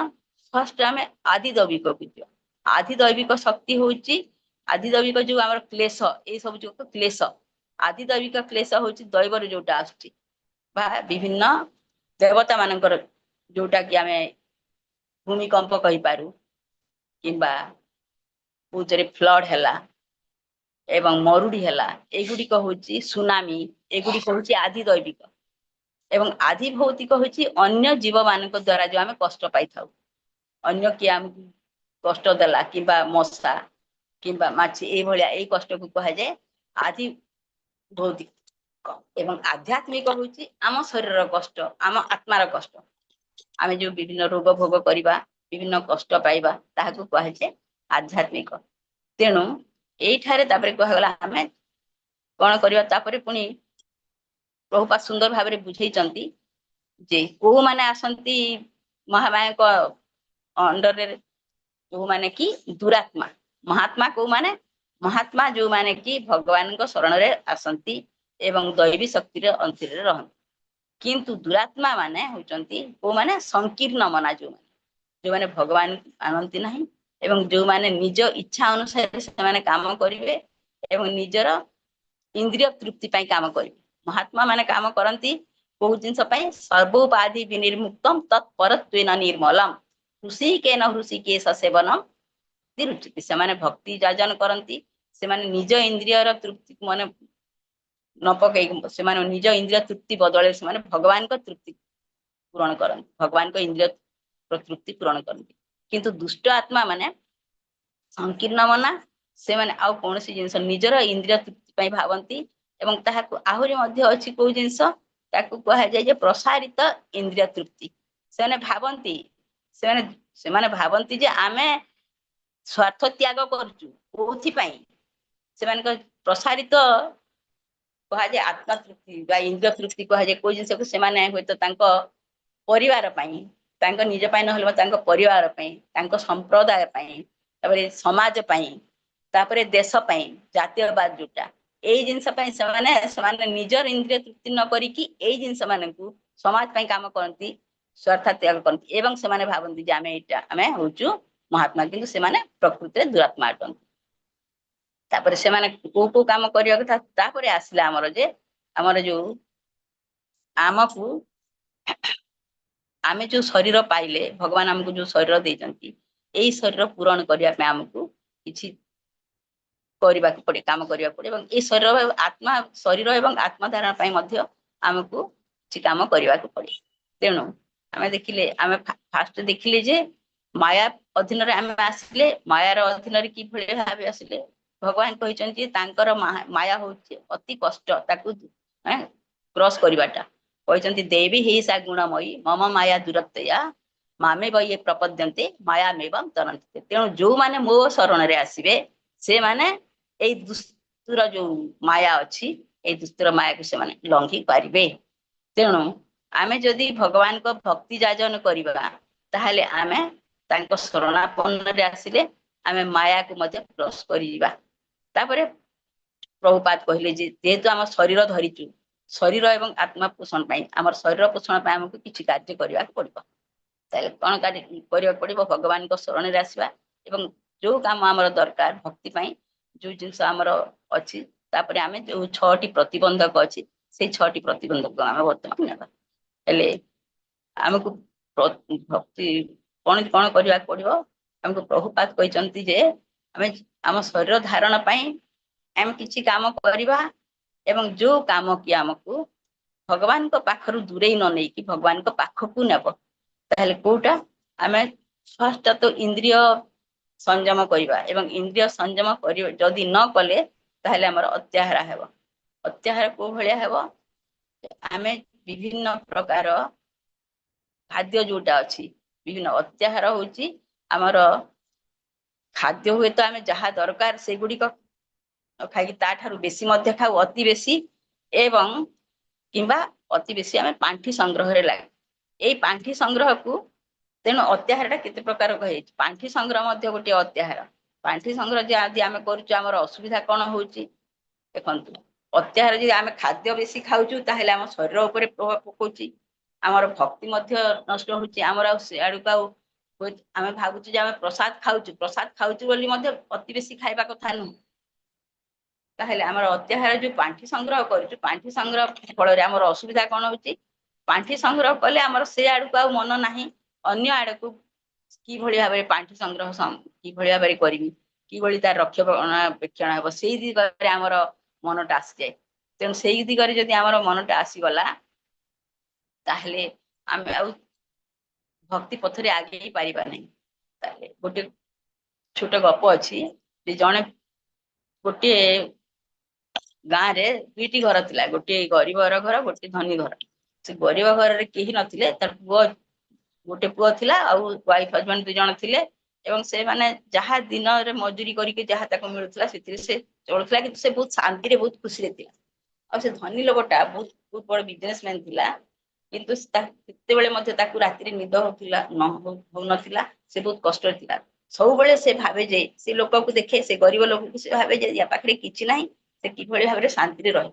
ଫାଷ୍ଟ ଆମେ ଆଦି ଦୈବିକକୁ ଯିବା। ଆଦି ଦୈବିକ ଶକ୍ତି ହଉଛି ଆଦି ଦୈବିକ ଯୋଉ ଆମର କ୍ଲେଶ, ଏଇ ସବୁ ଯୋଉ କ୍ଲେଶ, ଆଦି ଦୈବିକ କ୍ଲେଶ ହଉଛି ଦୈବରୁ ଯୋଉଟା ଆସୁଛି ବା ବିଭିନ୍ନ ଦେବତା ମାନଙ୍କର, ଯୋଉଟା କି ଆମେ ଭୂମିକମ୍ପ କହିପାରୁ କିମ୍ବା କୋଉଥିରେ ଫ୍ଲଡ ହେଲା ଏବଂ ମରୁଡି ହେଲା, ଏଗୁଡିକ ହଉଛି ସୁନାମି, ଏଗୁଡିକ ହଉଛି ଆଦି ଦୈବିକ। ଏବଂ ଆଦି ଭୌତିକ ହଉଛି ଅନ୍ୟ ଜୀବ ମାନଙ୍କ ଦ୍ଵାରା ଯୋଉ ଆମେ କଷ୍ଟ ପାଇଥାଉ। ଅନ୍ୟ କିଏ ଆମକୁ କଷ୍ଟ ଦେଲା କିମ୍ବା ମଶା କିମ୍ବା ମାଛି, ଏଇଭଳିଆ ଏଇ କଷ୍ଟକୁ କୁହାଯାଏ ଆଦି ଭୌତିକ। ଏବଂ ଆଧ୍ୟାତ୍ମିକ ହଉଛି ଆମ ଶରୀରର କଷ୍ଟ, ଆମ ଆତ୍ମାର କଷ୍ଟ। ଆମେ ଯୋଉ ବିଭିନ୍ନ ରୋଗ ଭୋଗ କରିବା, ବିଭିନ୍ନ କଷ୍ଟ ପାଇବା, ତାହାକୁ କୁହାଯାଏ ଆଧ୍ୟାତ୍ମିକ। ତେଣୁ ଏଇଠାରେ ତାପରେ କୁହାଗଲା ଆମେ କଣ କରିବା। ତାପରେ ପୁଣି ପ୍ରଭୁପାଦ ସୁନ୍ଦର ଭାବରେ ବୁଝେଇଛନ୍ତି ଯେ କୋଉମାନେ ଆସନ୍ତି ମହାମାୟାଙ୍କ ଅଣ୍ଡରରେ? ଯୋଉମାନେ କି ଦୁରାତ୍ମା। ମହାତ୍ମା କୋଉମାନେ? ମହାତ୍ମା ଯୋଉମାନେ କି ଭଗବାନଙ୍କ ଶରଣରେ ଆସନ୍ତି ଏବଂ ଦୈବୀ ଶକ୍ତିର ଅଧୀନରେ ରହନ୍ତି। କିନ୍ତୁ ଦୁରାତ୍ମା ମାନେ ହଉଛନ୍ତି କୋଉମାନେ? ସଂକୀର୍ଣ୍ଣ ମନା ଯୋଉମାନେ, ଯୋଉମାନେ ଭଗବାନ ମାନନ୍ତି ନାହିଁ ଏବଂ ଯୋଉମାନେ ନିଜ ଇଚ୍ଛା ଅନୁସାରେ ସେମାନେ କାମ କରିବେ ଏବଂ ନିଜର ଇନ୍ଦ୍ରିୟ ତୃପ୍ତି ପାଇଁ କାମ କରିବେ। ମହାତ୍ମା ମାନେ କାମ କରନ୍ତି କୋଉ ଜିନିଷ ପାଇଁ? ସର୍ବୋପାଧି ବିନିର୍ମୁକ୍ତମ ତତ୍ପରତ୍ୱେନ ନିର୍ମଲମ ହୃଷିକେନ ହୃଷିକେଶ ସେବନମ ରୁଚି। ସେମାନେ ଭକ୍ତି ଯାଜନ କରନ୍ତି। ସେମାନେ ନିଜ ଇନ୍ଦ୍ରିୟର ତୃପ୍ତି ମାନେ ନ ପକେଇକି, ସେମାନେ ନିଜ ଇନ୍ଦ୍ରିୟ ତୃପ୍ତି ବଦଳରେ ସେମାନେ ଭଗବାନଙ୍କ ତୃପ୍ତି ପୂରଣ କରନ୍ତି, ଭଗବାନଙ୍କ ଇନ୍ଦ୍ରିୟ ତୃପ୍ତି ପୂରଣ କରନ୍ତି। କିନ୍ତୁ ଦୁଷ୍ଟ ଆତ୍ମା ମାନେ ସଂକୀର୍ଣ୍ଣ ମନା, ସେମାନେ ଆଉ କୌଣସି ଜିନିଷ ନିଜର ଇନ୍ଦ୍ରିୟ ତୃପ୍ତି ପାଇଁ ଭାବନ୍ତି ଏବଂ ତାହାକୁ ଆହୁରି ମଧ୍ୟ ଅଛି କୋଉ ଜିନିଷ, ତାକୁ କୁହାଯାଏ ଯେ ପ୍ରସାରିତ ଇନ୍ଦ୍ରିୟ ତୃପ୍ତି। ସେମାନେ ଭାବନ୍ତି, ସେମାନେ ସେମାନେ ଭାବନ୍ତି ଯେ ଆମେ ସ୍ୱାର୍ଥ ତ୍ୟାଗ କରୁଛୁ। କୋଉଥିପାଇଁ? ସେମାନଙ୍କ ପ୍ରସାରିତ କୁହାଯାଏ ଆତ୍ମା ତୃପ୍ତି ବା ଇନ୍ଦ୍ରିୟ ତୃପ୍ତି କୁହାଯାଏ କୋଉ ଜିନିଷକୁ? ସେମାନେ ହୁଏତ ତାଙ୍କ ପରିବାର ପାଇଁ, ତାଙ୍କ ନିଜ ପାଇଁ ନହେଲେ ତାଙ୍କ ପରିବାର ପାଇଁ, ତାଙ୍କ ସମ୍ପ୍ରଦାୟ ପାଇଁ, ତାପରେ ସମାଜ ପାଇଁ, ତାପରେ ଦେଶ ପାଇଁ, ଜାତୀୟବାଦ ଯୋଉଟା, ଏଇ ଜିନିଷ ପାଇଁ ସେମାନେ ସେମାନେ ନିଜର ଇନ୍ଦ୍ରିୟ ତୃପ୍ତି ନ କରିକି ଏଇ ଜିନିଷ ମାନଙ୍କୁ ସମାଜ ପାଇଁ କାମ କରନ୍ତି, ସ୍ୱାର୍ଥ ତ୍ୟାଗ କରନ୍ତି ଏବଂ ସେମାନେ ଭାବନ୍ତି ଯେ ଆମେ ଏଇଟା ଆମେ ହଉଛୁ ମହାତ୍ମା, କିନ୍ତୁ ସେମାନେ ପ୍ରକୃତିରେ ଦୁରାତ୍ମା ଅଟନ୍ତି। ତାପରେ ସେମାନେ କୋଉ କୋଉ କାମ କରିବା କଥା? ତାପରେ ଆସିଲା ଆମର ଯେ ଆମର ଯୋଉ ଆମକୁ ଆମେ ଯୋଉ ଶରୀର ପାଇଲେ, ଭଗବାନ ଆମକୁ ଯୋଉ ଶରୀର ଦେଇଛନ୍ତି, ଏଇ ଶରୀର ପୂରଣ କରିବା ପାଇଁ ଆମକୁ କିଛି କରିବାକୁ ପଡେ, କାମ କରିବାକୁ ପଡେ ଏବଂ ଏଇ ଶରୀର ଆତ୍ମା ଶରୀର ଏବଂ ଆତ୍ମା ଧାରଣ ପାଇଁ ମଧ୍ୟ ଆମକୁ କିଛି କାମ କରିବାକୁ ପଡେ। ତେଣୁ ଆମେ ଦେଖିଲେ, ଆମେ ଫାଷ୍ଟ ଦେଖିଲେ ଯେ ମାୟା ଅଧୀନରେ ଆମେ ଆସିଲେ। ମାୟାର ଅଧୀନରେ କିଭଳି ଭାବେ ଆସିଲେ? ଭଗବାନ କହିଛନ୍ତି ତାଙ୍କର ମାୟା ହଉଛି ଅତି କଷ୍ଟ ତାକୁ କ୍ରସ କରିବାଟା। କହିଛନ୍ତି, ଦୈବୀ ହି ସା ଗୁଣମୟୀ ମମ ମାୟା ଦୁରତ୍ୟୟା ମାମେବ ୟେ ପ୍ରପଦ୍ୟନ୍ତେ ମାୟାମେବଂ ତରନ୍ତି। ତେଣୁ ଯୋଉମାନେ ମୋ ଶରଣରେ ଆସିବେ, ସେମାନେ ଏଇ ଦୁସ୍ତର ଯୋଉ ମାୟା ଅଛି, ଏଇ ଦୁସ୍ତର ମାୟାକୁ ସେମାନେ ଲଙ୍ଘି ପାରିବେ। ତେଣୁ ଆମେ ଯଦି ଭଗବାନଙ୍କ ଭକ୍ତି ଯାଜନ କରିବା, ତାହେଲେ ଆମେ ତାଙ୍କ ଶରଣାପନ୍ନରେ ଆସିଲେ ଆମେ ମାୟାକୁ ମଧ୍ୟ କ୍ରସ କରିଯିବା। ତାପରେ ପ୍ରଭୁପାଦ କହିଲେ ଯେ ଯେହେତୁ ଆମ ଶରୀର ଧରିଛୁ, ଶରୀର ଏବଂ ଆତ୍ମା ପୋଷଣ ପାଇଁ, ଆମର ଶରୀର ପୋଷଣ ପାଇଁ ଆମକୁ କିଛି କାର୍ଯ୍ୟ କରିବାକୁ ପଡିବ। ତାହେଲେ କଣ କାର୍ଯ୍ୟ କରିବାକୁ ପଡିବ? ଭଗବାନଙ୍କ ଶରଣରେ ଆସିବା ଏବଂ ଯୋଉ କାମ ଆମର ଦରକାର, ଭକ୍ତି ପାଇଁ ଯୋଉ ଜିନିଷ ଆମର ଅଛି, ତାପରେ ଆମେ ଯୋଉ ଛଅଟି ପ୍ରତିବନ୍ଧକ ଅଛି, ସେଇ ଛଅଟି ପ୍ରତିବନ୍ଧକ ଆମେ ବର୍ତ୍ତମାନ ନେବା। ହେଲେ ଆମକୁ ଭକ୍ତି କଣ କଣ କରିବାକୁ ପଡିବ? ଆମକୁ ପ୍ରଭୁପାଦ କହିଛନ୍ତି ଯେ ଆମେ ଆମ ଶରୀର ଧାରଣ ପାଇଁ ଆମେ କିଛି କାମ କରିବା। ଏବଂ ଯୋଉ କାମ କି ଆମକୁ ଭଗବାନଙ୍କ ପାଖରୁ ଦୂରେଇ ନ ନେଇକି ଭଗବାନଙ୍କ ପାଖକୁ ନେବ, ତାହେଲେ କୋଉଟା ଆମେ ଫାଷ୍ଟ ତ ଇନ୍ଦ୍ରିୟ ସଂଯମ କରିବା। ଏବଂ ଇନ୍ଦ୍ରିୟ ସଂଯମ କରିବା ଯଦି ନ କଲେ, ତାହେଲେ ଆମର ଅତ୍ୟାହାର ହେବ। ଅତ୍ୟାହାର କୋଉ ଭଳିଆ ହେବ? ଆମେ ବିଭିନ୍ନ ପ୍ରକାର ଖାଦ୍ୟ ଯୋଉଟା ଅଛି, ବିଭିନ୍ନ ଅତ୍ୟାହାର ହଉଛି ଆମର ଖାଦ୍ୟ। ହୁଏତ ଆମେ ଯାହା ଦରକାର ସେଗୁଡିକ ଖାଇକି ତାଠାରୁ ବେଶୀ ମଧ୍ୟ ଖାଉ, ଅତି ବେଶୀ, ଏବଂ କିମ୍ବା ଅତି ବେଶୀ ଆମେ ପାଣ୍ଠି ସଂଗ୍ରହରେ ଲାଗେ। ଏଇ ପାଣ୍ଠି ସଂଗ୍ରହକୁ, ତେଣୁ ଅତ୍ୟାହାରଟା କେତେ ପ୍ରକାର ହେଇଛି। ପାଣ୍ଠି ସଂଗ୍ରହ ମଧ୍ୟ ଗୋଟିଏ ଅତ୍ୟାହାର। ପାଣ୍ଠି ସଂଗ୍ରହ ଯଦି ଆମେ କରୁଛୁ, ଆମର ଅସୁବିଧା କଣ ହଉଛି ଦେଖନ୍ତୁ। ଅତ୍ୟାହାର ଯଦି ଆମେ ଖାଦ୍ୟ ବେଶୀ ଖାଉଛୁ, ତାହେଲେ ଆମ ଶରୀର ଉପରେ ପ୍ରଭାବ ପକଉଛି, ଆମର ଭକ୍ତି ମଧ୍ୟ ନଷ୍ଟ ହଉଛି। ଆମର ଆଉ ସିଆଡକୁ ଆଉ ଆମେ ଭାବୁଛୁ ଯେ ଆମେ ପ୍ରସାଦ ଖାଉଛୁ, ପ୍ରସାଦ ଖାଉଛୁ ବୋଲି ମଧ୍ୟ ଅତି ବେଶୀ ଖାଇବା କଥା ନୁହଁ। ତାହେଲେ ଆମର ଅତ୍ୟାହାର ଯୋଉ ପାଣ୍ଠି ସଂଗ୍ରହ କରୁଛୁ, ପାଣ୍ଠି ସଂଗ୍ରହ ଫଳରେ ଆମର ଅସୁବିଧା କଣ ହଉଛି? ପାଣ୍ଠି ସଂଗ୍ରହ କଲେ ଆମର ସେ ଆଡକୁ ଆଉ ମନ ନାହିଁ, ଅନ୍ୟ ଆଡକୁ କିଭଳି ଭାବରେ ପାଣ୍ଠି ସଂଗ୍ରହ କିଭଳି ଭାବରେ କରିବି, କିଭଳି ତାର ରକ୍ଷଣାବେକ୍ଷଣ ହେବ, ସେଇ ଦିଗରେ ଆମର ମନଟା ଆସିଯାଏ। ତେଣୁ ସେଇ ଦିଗରେ ଯଦି ଆମର ମନଟା ଆସିଗଲା, ତାହେଲେ ଆମେ ଆଉ ଭକ୍ତି ପଥରେ ଆଗେଇ ପାରିବା ନାହିଁ। ତାହେଲେ ଗୋଟେ ଛୋଟ ଗପ ଅଛି ଯେ ଜଣେ ଗୋଟିଏ ଗାଁରେ ଦୁଇଟି ଘର ଥିଲା, ଗୋଟିଏ ଗରିବ ଘର, ଗୋଟିଏ ଧନୀ ଘର। ସେ ଗରିବ ଘରରେ କେହି ନଥିଲେ। ତାର ପୁଅ, ଗୋଟେ ପୁଅ ଥିଲା ଆଉ ୱାଇଫ, ହଜବେଣ୍ଡ 2 ଜଣ ଥିଲେ। ଏବଂ ସେମାନେ ଯାହା ଦିନରେ ମଜୁରୀ କରିକି ଯାହା ତାକୁ ମିଳୁଥିଲା, ସେଥିରେ ସେ ଚଳୁଥିଲା। କିନ୍ତୁ ସେ ବହୁତ ଶାନ୍ତିରେ, ବହୁତ ଖୁସିରେ ଥିଲା। ଆଉ ସେ ଧନୀ ଲୋକଟା ବହୁତ ବହୁତ ବଡ ବିଜନେସମ୍ୟାନ ଥିଲା, କିନ୍ତୁ ସେତେବେଳେ ମଧ୍ୟ ତାକୁ ରାତିରେ ନିଦ ହଉଥିଲା ନ ହଉନଥିଲା। ସେ ବହୁତ କଷ୍ଟରେ ଥିଲା। ସବୁବେଳେ ସେ ଭାବେ ଯେ ସେ ଲୋକକୁ ଦେଖେ, ସେ ଗରିବ ଲୋକକୁ ସେ ଭାବେ ଯେ ୟା ପାଖରେ କିଛି ନାହିଁ, ସେ କିଭଳି ଭାବରେ ଶାନ୍ତିରେ ରହେ।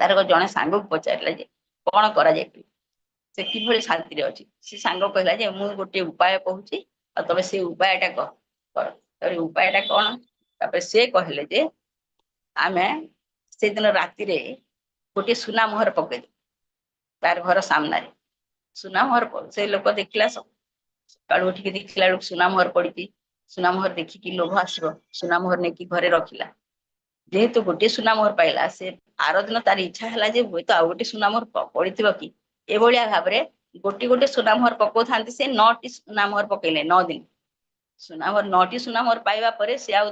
ତାର ଜଣେ ସାଙ୍ଗକୁ ପଚାରିଲା ଯେ କଣ କରାଯାଇପାରିବ, ସେ କିଭଳି ଶାନ୍ତିରେ ଅଛି? ସେ ସାଙ୍ଗ କହିଲା ଯେ ମୁଁ ଗୋଟେ ଉପାୟ କହୁଛି, ଆଉ ତମେ ସେ ଉପାୟଟା କର। ତାପରେ ଉପାୟଟା କଣ? ତାପରେ ସେ କହିଲେ ଯେ ଆମେ ସେଦିନ ରାତିରେ ଗୋଟିଏ ସୁନା ମୋହର ପକେଇଦବୁ ତାର ଘର ସାମ୍ନାରେ। ସୁନା ମୋହର ସେ ଲୋକ ଦେଖିଲା, ସକାଳୁ ଉଠିକି ଦେଖିଲା ବେଳକୁ ସୁନା ମୋହର ପଡିଛି। ସୁନା ମୋହର ଦେଖିକି ଲୋଭ ଆସିବ। ସୁନା ମୋହର ନେଇକି ଘରେ ରଖିଲା। ଯେହେତୁ ଗୋଟିଏ ସୁନା ମୋହର ପାଇଲା, ସେ ଆର ଦିନ ତାର ଇଚ୍ଛା ହେଲା ଯେ ହୁଏତ ଆଉ ଗୋଟେ ସୁନା ମୋହର ପଡିଥିବ କି। ଏଭଳିଆ ଭାବରେ ଗୋଟେ ଗୋଟେ ସୁନା ମୋହର ପକଉଥାନ୍ତି। ସେ 9ଟି ସୁନା ମୋହର ପକେଇଲେ 9 ଦିନ। ସୁନା ମୋହର, 9ଟି ସୁନା ମୋହର ପାଇବା ପରେ ସେ ଆଉ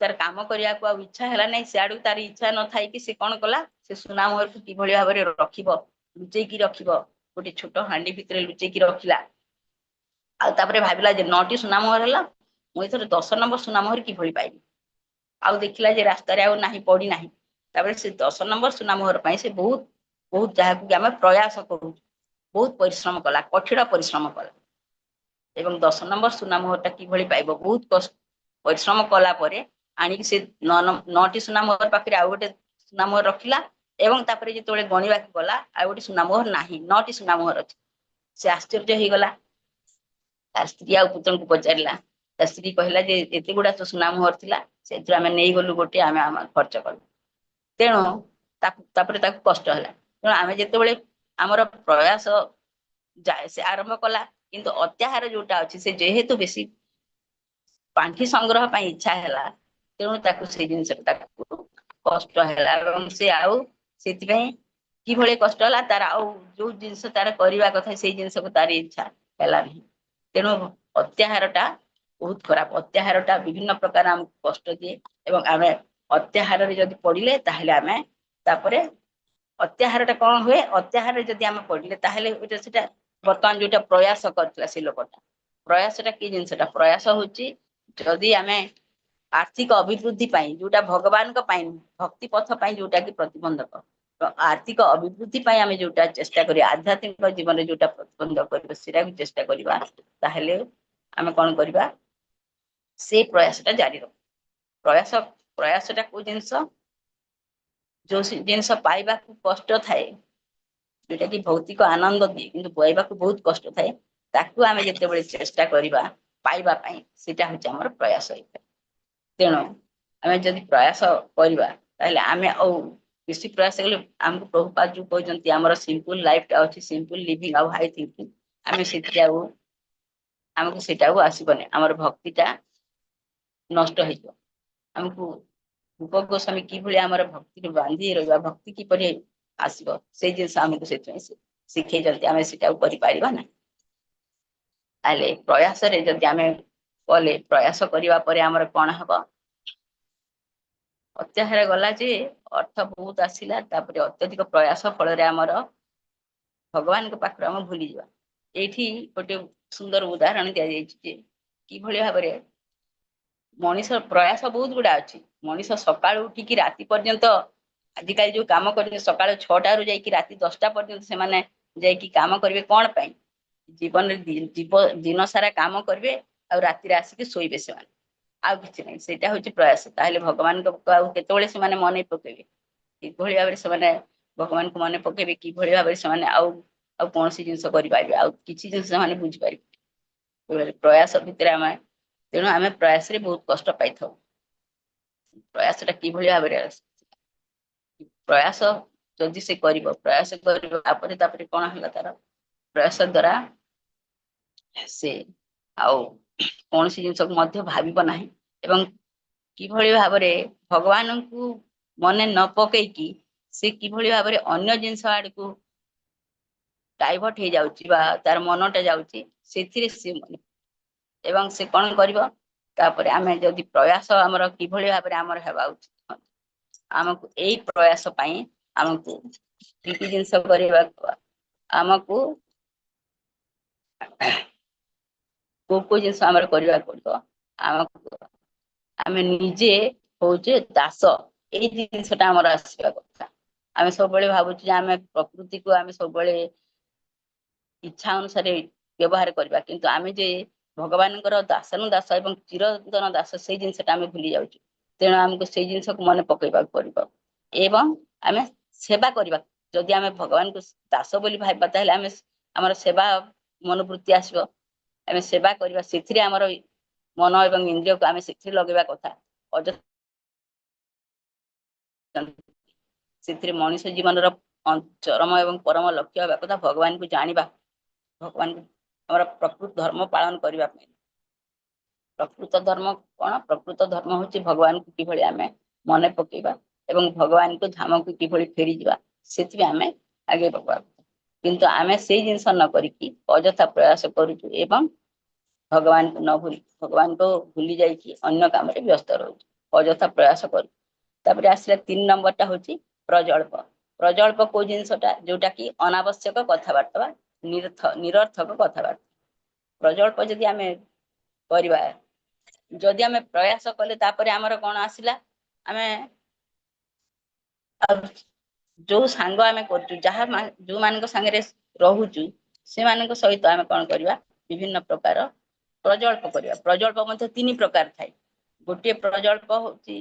ତାର କାମ କରିବାକୁ ଆଉ ଇଚ୍ଛା ହେଲା ନାହିଁ। ସିଆଡକୁ ତାର ଇଚ୍ଛା ନଥାଇକି ସେ କଣ କଲା? ସେ ସୁନା ମୋହରକୁ କିଭଳି ଭାବରେ ରଖିବ, ଲୁଚେଇକି ରଖିବ, ଗୋଟେ ଛୋଟ ହାଣ୍ଡି ଭିତରେ ଲୁଚେଇକି ରଖିଲା। ଆଉ ତାପରେ ଭାବିଲା ଯେ 9ଟି ସୁନା ମୋହର ହେଲା, ମୁଁ ଏଥର 10 ନମ୍ବର ସୁନା ମୋହର କିଭଳି ପାଇବି? ଆଉ ଦେଖିଲା ଯେ ରାସ୍ତାରେ ଆଉ ନାହିଁ, ପଡିନାହିଁ। ତାପରେ ସେ 10 ନମ୍ବର ସୁନା ମୋହର ପାଇଁ ସେ ବହୁତ ବହୁତ, ଯାହାକୁ କି ଆମେ ପ୍ରୟାସ କହୁଛୁ, ବହୁତ ପରିଶ୍ରମ କଲା, କଠିନ ପରିଶ୍ରମ କଲା। ଏବଂ 10 ନମ୍ବର ସୁନା ମୋହରଟା କିଭଳି ପାଇବ, ବହୁତ ପରିଶ୍ରମ କଲା ପରେ ଆଣିକି ସେ 9ଟି ସୁନା ମୋହର ପାଖରେ ଆଉ ଗୋଟେ ସୁନା ମୋହର ରଖିଲା। ଏବଂ ତାପରେ ଯେତେବେଳେ ଗଣିବାକୁ ଗଲା, ଆଉ ଗୋଟେ ସୁନା ମୋହର ନାହିଁ, 9ଟି ସୁନା ମୋହର ଅଛି। ସେ ଆଶ୍ଚର୍ଯ୍ୟ ହେଇଗଲା। ତା ସ୍ତ୍ରୀ ଆଉ ପୁତ୍ରଙ୍କୁ ପଚାରିଲା। ତା ସ୍ତ୍ରୀ କହିଲା ଯେ ଏତେ ଗୁଡା ତ ସୁନା ମୋହର ଥିଲା, ସେଥିରୁ ଆମେ ନେଇଗଲୁ ଗୋଟେ, ଆମେ ଆମ ଖର୍ଚ୍ଚ କଲୁ। ତେଣୁ ତାକୁ ତାପରେ ତାକୁ କଷ୍ଟ ହେଲା। ତେଣୁ ଆମେ ଯେତେବେଳେ ଆମର ପ୍ରୟାସ ସେ ଆରମ୍ଭ କଲା, କିନ୍ତୁ ଅତ୍ୟାହାର ଯୋଉଟା ଅଛି, ସେ ଯେହେତୁ ବେଶୀ ପାଣ୍ଠି ସଂଗ୍ରହ ପାଇଁ ଇଚ୍ଛା ହେଲା, ତେଣୁ ତାକୁ ସେଇ ଜିନିଷ ତାକୁ କଷ୍ଟ ହେଲା। ଏବଂ ସେ ଆଉ ସେଥିପାଇଁ କିଭଳି କଷ୍ଟ ହେଲା, ତାର ଆଉ ଯୋଉ ଜିନିଷ ତାର କରିବା କଥା, ସେଇ ଜିନିଷକୁ ତାର ଇଚ୍ଛା ହେଲା ନାହିଁ। ତେଣୁ ଅତ୍ୟାହାରଟା ବହୁତ ଖରାପ। ଅତ୍ୟାହାରଟା ବିଭିନ୍ନ ପ୍ରକାର ଆମକୁ କଷ୍ଟ ଦିଏ। ଏବଂ ଆମେ ଅତ୍ୟାହାରରେ ଯଦି ପଡିଲେ, ତାହେଲେ ଆମେ ତାପରେ ଅତ୍ୟାହାରଟା କଣ ହୁଏ? ଅତ୍ୟାହାରରେ ଯଦି ଆମେ ପଡିଲେ, ତାହେଲେ ସେଟା ବର୍ତ୍ତମାନ ଯୋଉଟା ପ୍ରୟାସ କରିଥିଲା ସେ ଲୋକଟା, ପ୍ରୟାସଟା କି ଜିନିଷଟା? ପ୍ରୟାସ ହଉଛି ଯଦି ଆମେ ଆର୍ଥିକ ଅଭିବୃଦ୍ଧି ପାଇଁ, ଯୋଉଟା ଭଗବାନଙ୍କ ପାଇଁ ନୁହେଁ, ଭକ୍ତି ପଥ ପାଇଁ ଯୋଉଟା କି ପ୍ରତିବନ୍ଧକ, ଆର୍ଥିକ ଅଭିବୃଦ୍ଧି ପାଇଁ ଆମେ ଯୋଉଟା ଚେଷ୍ଟା କରିବା, ଆଧ୍ୟାତ୍ମିକ ଜୀବନରେ ଯୋଉଟା ପ୍ରତିବନ୍ଧକ କରିବା, ସେଟାକୁ ଚେଷ୍ଟା କରିବା, ତାହେଲେ ଆମେ କଣ କରିବା? ସେ ପ୍ରୟାସଟା ଜାରି ରଖ। ପ୍ରୟାସଟା କୋଉ ଜିନିଷ? ଯୋଉ ଜିନିଷ ପାଇବାକୁ କଷ୍ଟ ଥାଏ, ଯୋଉଟା କି ଭୌତିକ ଆନନ୍ଦ ଦିଏ କିନ୍ତୁ ପାଇବାକୁ ବହୁତ କଷ୍ଟ ଥାଏ, ତାକୁ ଆମେ ଯେତେବେଳେ ଚେଷ୍ଟା କରିବା ପାଇବା ପାଇଁ, ସେଇଟା ହଉଛି ଆମର ପ୍ରୟାସ ହେଇଥାଏ। ତେଣୁ ଆମେ ଯଦି ପ୍ରୟାସ କରିବା, ତାହେଲେ ଆମେ ଆଉ ବେଶୀ ପ୍ରୟାସ କଲେ ଆମକୁ ପ୍ରଭୁପାଦ ଯୋଉ କହୁଛନ୍ତି, ଆମର ସିମ୍ପଲ ଲାଇଫଟା ଅଛି, ସିମ୍ପଲ ଲିଭିଂ ଆଉ ହାଇ ଥିଙ୍କିଂ, ଆମେ ସେଥିରେ ଆଉ ଆମକୁ ସେଇଟା ଆଉ ଆସିବନି। ଆମର ଭକ୍ତିଟା ନଷ୍ଟ ହେଇଯିବ। ଆମକୁ ରୂପ ଗୋସ୍ୱାମୀ କିଭଳି ଆମର ଭକ୍ତିରେ ବାନ୍ଧି ରହିବା, ଭକ୍ତି କିପରି ଆସିବ, ସେଇ ଜିନିଷ ଆମକୁ ସେଥିପାଇଁ ଶିଖେଇଛନ୍ତି। ଆମେ ସେଟାକୁ କରିପାରିବା ନାହିଁ। ତାହେଲେ ପ୍ରୟାସରେ ଯଦି ଆମେ କଲେ, ପ୍ରୟାସ କରିବା ପରେ ଆମର କଣ ହବ? ଅତ୍ୟାହାର ଗଲା ଯେ ଅର୍ଥ ବହୁତ ଆସିଲା, ତାପରେ ଅତ୍ୟଧିକ ପ୍ରୟାସ ଫଳରେ ଆମର ଭଗବାନଙ୍କ ପାଖରୁ ଆମେ ଭୁଲିଯିବା। ଏଇଠି ଗୋଟେ ସୁନ୍ଦର ଉଦାହରଣ ଦିଆଯାଇଛି ଯେ କିଭଳି ଭାବରେ ମଣିଷ ପ୍ରୟାସ ବହୁତ ଗୁଡା ଅଛି। ମଣିଷ ସକାଳୁ ଉଠିକି ରାତି ପର୍ଯ୍ୟନ୍ତ ଆଜିକାଲି ଯୋଉ କାମ କରୁଛନ୍ତି, ସକାଳୁ 6ଟାରୁ ଯାଇକି ରାତି 10ଟା ପର୍ଯ୍ୟନ୍ତ ସେମାନେ ଯାଇକି କାମ କରିବେ କଣ ପାଇଁ? ଜୀବନରେ ଦିନ ସାରା କାମ କରିବେ ଆଉ ରାତିରେ ଆସିକି ଶୋଇବେ ସେମାନେ, ଆଉ କିଛି ନାହିଁ। ସେଇଟା ହଉଛି ପ୍ରୟାସ। ତାହେଲେ ଭଗବାନଙ୍କ ଆଉ କେତେବେଳେ ସେମାନେ ମନେ ପକେଇବେ? କିଭଳି ଭାବରେ ସେମାନେ ଭଗବାନଙ୍କୁ ମନେ ପକେଇବେ? କିଭଳି ଭାବରେ ସେମାନେ ଆଉ ଆଉ କୌଣସି ଜିନିଷ କରିପାରିବେ? ଆଉ କିଛି ଜିନିଷ ସେମାନେ ବୁଝିପାରିବେ? ପ୍ରୟାସ ଭିତରେ ଆମେ, ତେଣୁ ଆମେ ପ୍ରୟାସରେ ବହୁତ କଷ୍ଟ ପାଇଥାଉ। ପ୍ରୟାସଟା କିଭଳି ଭାବରେ, ପ୍ରୟାସ ଯଦି ସେ କରିବ, ପ୍ରୟାସ କରିବ, ତାପରେ ତାପରେ କଣ ହେଲା? ତାର ପ୍ରୟାସ ଦ୍ଵାରା ସେ ଆଉ କୌଣସି ଜିନିଷକୁ ମଧ୍ୟ ଭାବିବ ନାହିଁ ଏବଂ କିଭଳି ଭାବରେ ଭଗବାନଙ୍କୁ ମନେ ନ ପକେଇକି ସେ କିଭଳି ଭାବରେ ଅନ୍ୟ ଜିନିଷ ଆଡକୁ ଡାଇଭର୍ଟ ହେଇଯାଉଛି ବା ତାର ମନଟା ଯାଉଛି, ସେଥିରେ ସେ ମନେ ଏବଂ ସେ କଣ କରିବ? ତାପରେ ଆମେ ଯଦି ପ୍ରୟାସ ଆମର କିଭଳି ଭାବରେ ଆମର ହେବା ଉଚିତ, ଆମକୁ ଏଇ ପ୍ରୟାସ ପାଇଁ ଆମକୁ କି କି ଜିନିଷ କରିବାକୁ, ଆମକୁ କୋଉ କୋଉ ଜିନିଷ ଆମର କରିବାକୁ ପଡିବ? ଆମକୁ ଆମେ ନିଜେ ହଉଛେ ଦାସ, ଏଇ ଜିନିଷଟା ଆମର ଆସିବା କଥା। ଆମେ ସବୁବେଳେ ଭାବୁଛୁ ଯେ ଆମେ ପ୍ରକୃତିକୁ ଆମେ ସବୁବେଳେ ଇଚ୍ଛା ଅନୁସାରେ ବ୍ୟବହାର କରିବା, କିନ୍ତୁ ଆମେ ଯେ ଭଗବାନଙ୍କର ଦାସାନୁ ଦାସ ଏବଂ ଚିରନ୍ତନ ଦାସ, ସେଇ ଜିନିଷଟା ଆମେ ଭୁଲି ଯାଉଛୁ। ତେଣୁ ଆମକୁ ସେଇ ଜିନିଷକୁ ମନେ ପକେଇବାକୁ ପଡିବ ଏବଂ ଆମେ ସେବା କରିବା। ଯଦି ଆମେ ଭଗବାନଙ୍କୁ ଦାସ ବୋଲି ଭାବିବା, ତାହେଲେ ଆମେ ଆମର ସେବା ମନୋବୃତ୍ତି ଆସିବ। ଆମେ ସେବା କରିବା, ସେଥିରେ ଆମର ମନ ଏବଂ ଇନ୍ଦ୍ରିୟକୁ ଆମେ ସେଥିରେ ଲଗେଇବା କଥା। ଅଯଥା ସେଥିରେ ମଣିଷ ଜୀବନର ଚରମ ଏବଂ ପରମ ଲକ୍ଷ୍ୟ ହେବା କଥା ଭଗବାନଙ୍କୁ ଜାଣିବା, ଭଗବାନଙ୍କୁ ଆମର ପ୍ରକୃତ ଧର୍ମ ପାଳନ କରିବା ପାଇଁ। ପ୍ରକୃତ ଧର୍ମ କଣ? ପ୍ରକୃତ ଧର୍ମ ହଉଛି ଭଗବାନଙ୍କୁ କିଭଳି ଆମେ ମନେ ପକେଇବା ଏବଂ ଭଗବାନଙ୍କ ଧାମକୁ କିଭଳି ଫେରିଯିବା, ସେଥିପାଇଁ ଆମେ ଆଗେଇବା କଥା। କିନ୍ତୁ ଆମେ ସେଇ ଜିନିଷ ନ କରିକି ଅଯଥା ପ୍ରୟାସ କରୁଛୁ ଏବଂ ଭଗବାନଙ୍କୁ ନ ଭୁଲି, ଭଗବାନଙ୍କୁ ଭୁଲି ଯାଇକି ଅନ୍ୟ କାମରେ ବ୍ୟସ୍ତ ରହୁଛୁ, ଅଯଥା ପ୍ରୟାସ କରୁ। ତାପରେ ଆସିଲା 3 ନମ୍ବରଟା ହଉଛି ପ୍ରଜଳ୍ପ। ପ୍ରଜଳ୍ପ କୋଉ ଜିନିଷଟା? ଯୋଉଟା କି ଅନାବଶ୍ୟକ କଥାବାର୍ତ୍ତା ବା ନିରର୍ଥକ କଥାବାର୍ତ୍ତା। ପ୍ରଜଳ୍ପ ଯଦି ଆମେ କରିବା, ଯଦି ଆମେ ପ୍ରୟାସ କଲେ, ତାପରେ ଆମର କଣ ଆସିଲା? ଆମେ ଆଉ ଯୋଉ ସାଙ୍ଗ ଆମେ କରୁଛୁ, ଯାହା ଯୋଉମାନଙ୍କ ସାଙ୍ଗରେ ରହୁଛୁ, ସେମାନଙ୍କ ସହିତ ଆମେ କଣ କରିବା? ବିଭିନ୍ନ ପ୍ରକାର ପ୍ରଜଳ୍ପ କରିବା। ପ୍ରଜଳ୍ପ ମଧ୍ୟ 3 ପ୍ରକାର ଥାଏ। ଗୋଟିଏ ପ୍ରଜଳ୍ପ ହଉଛି,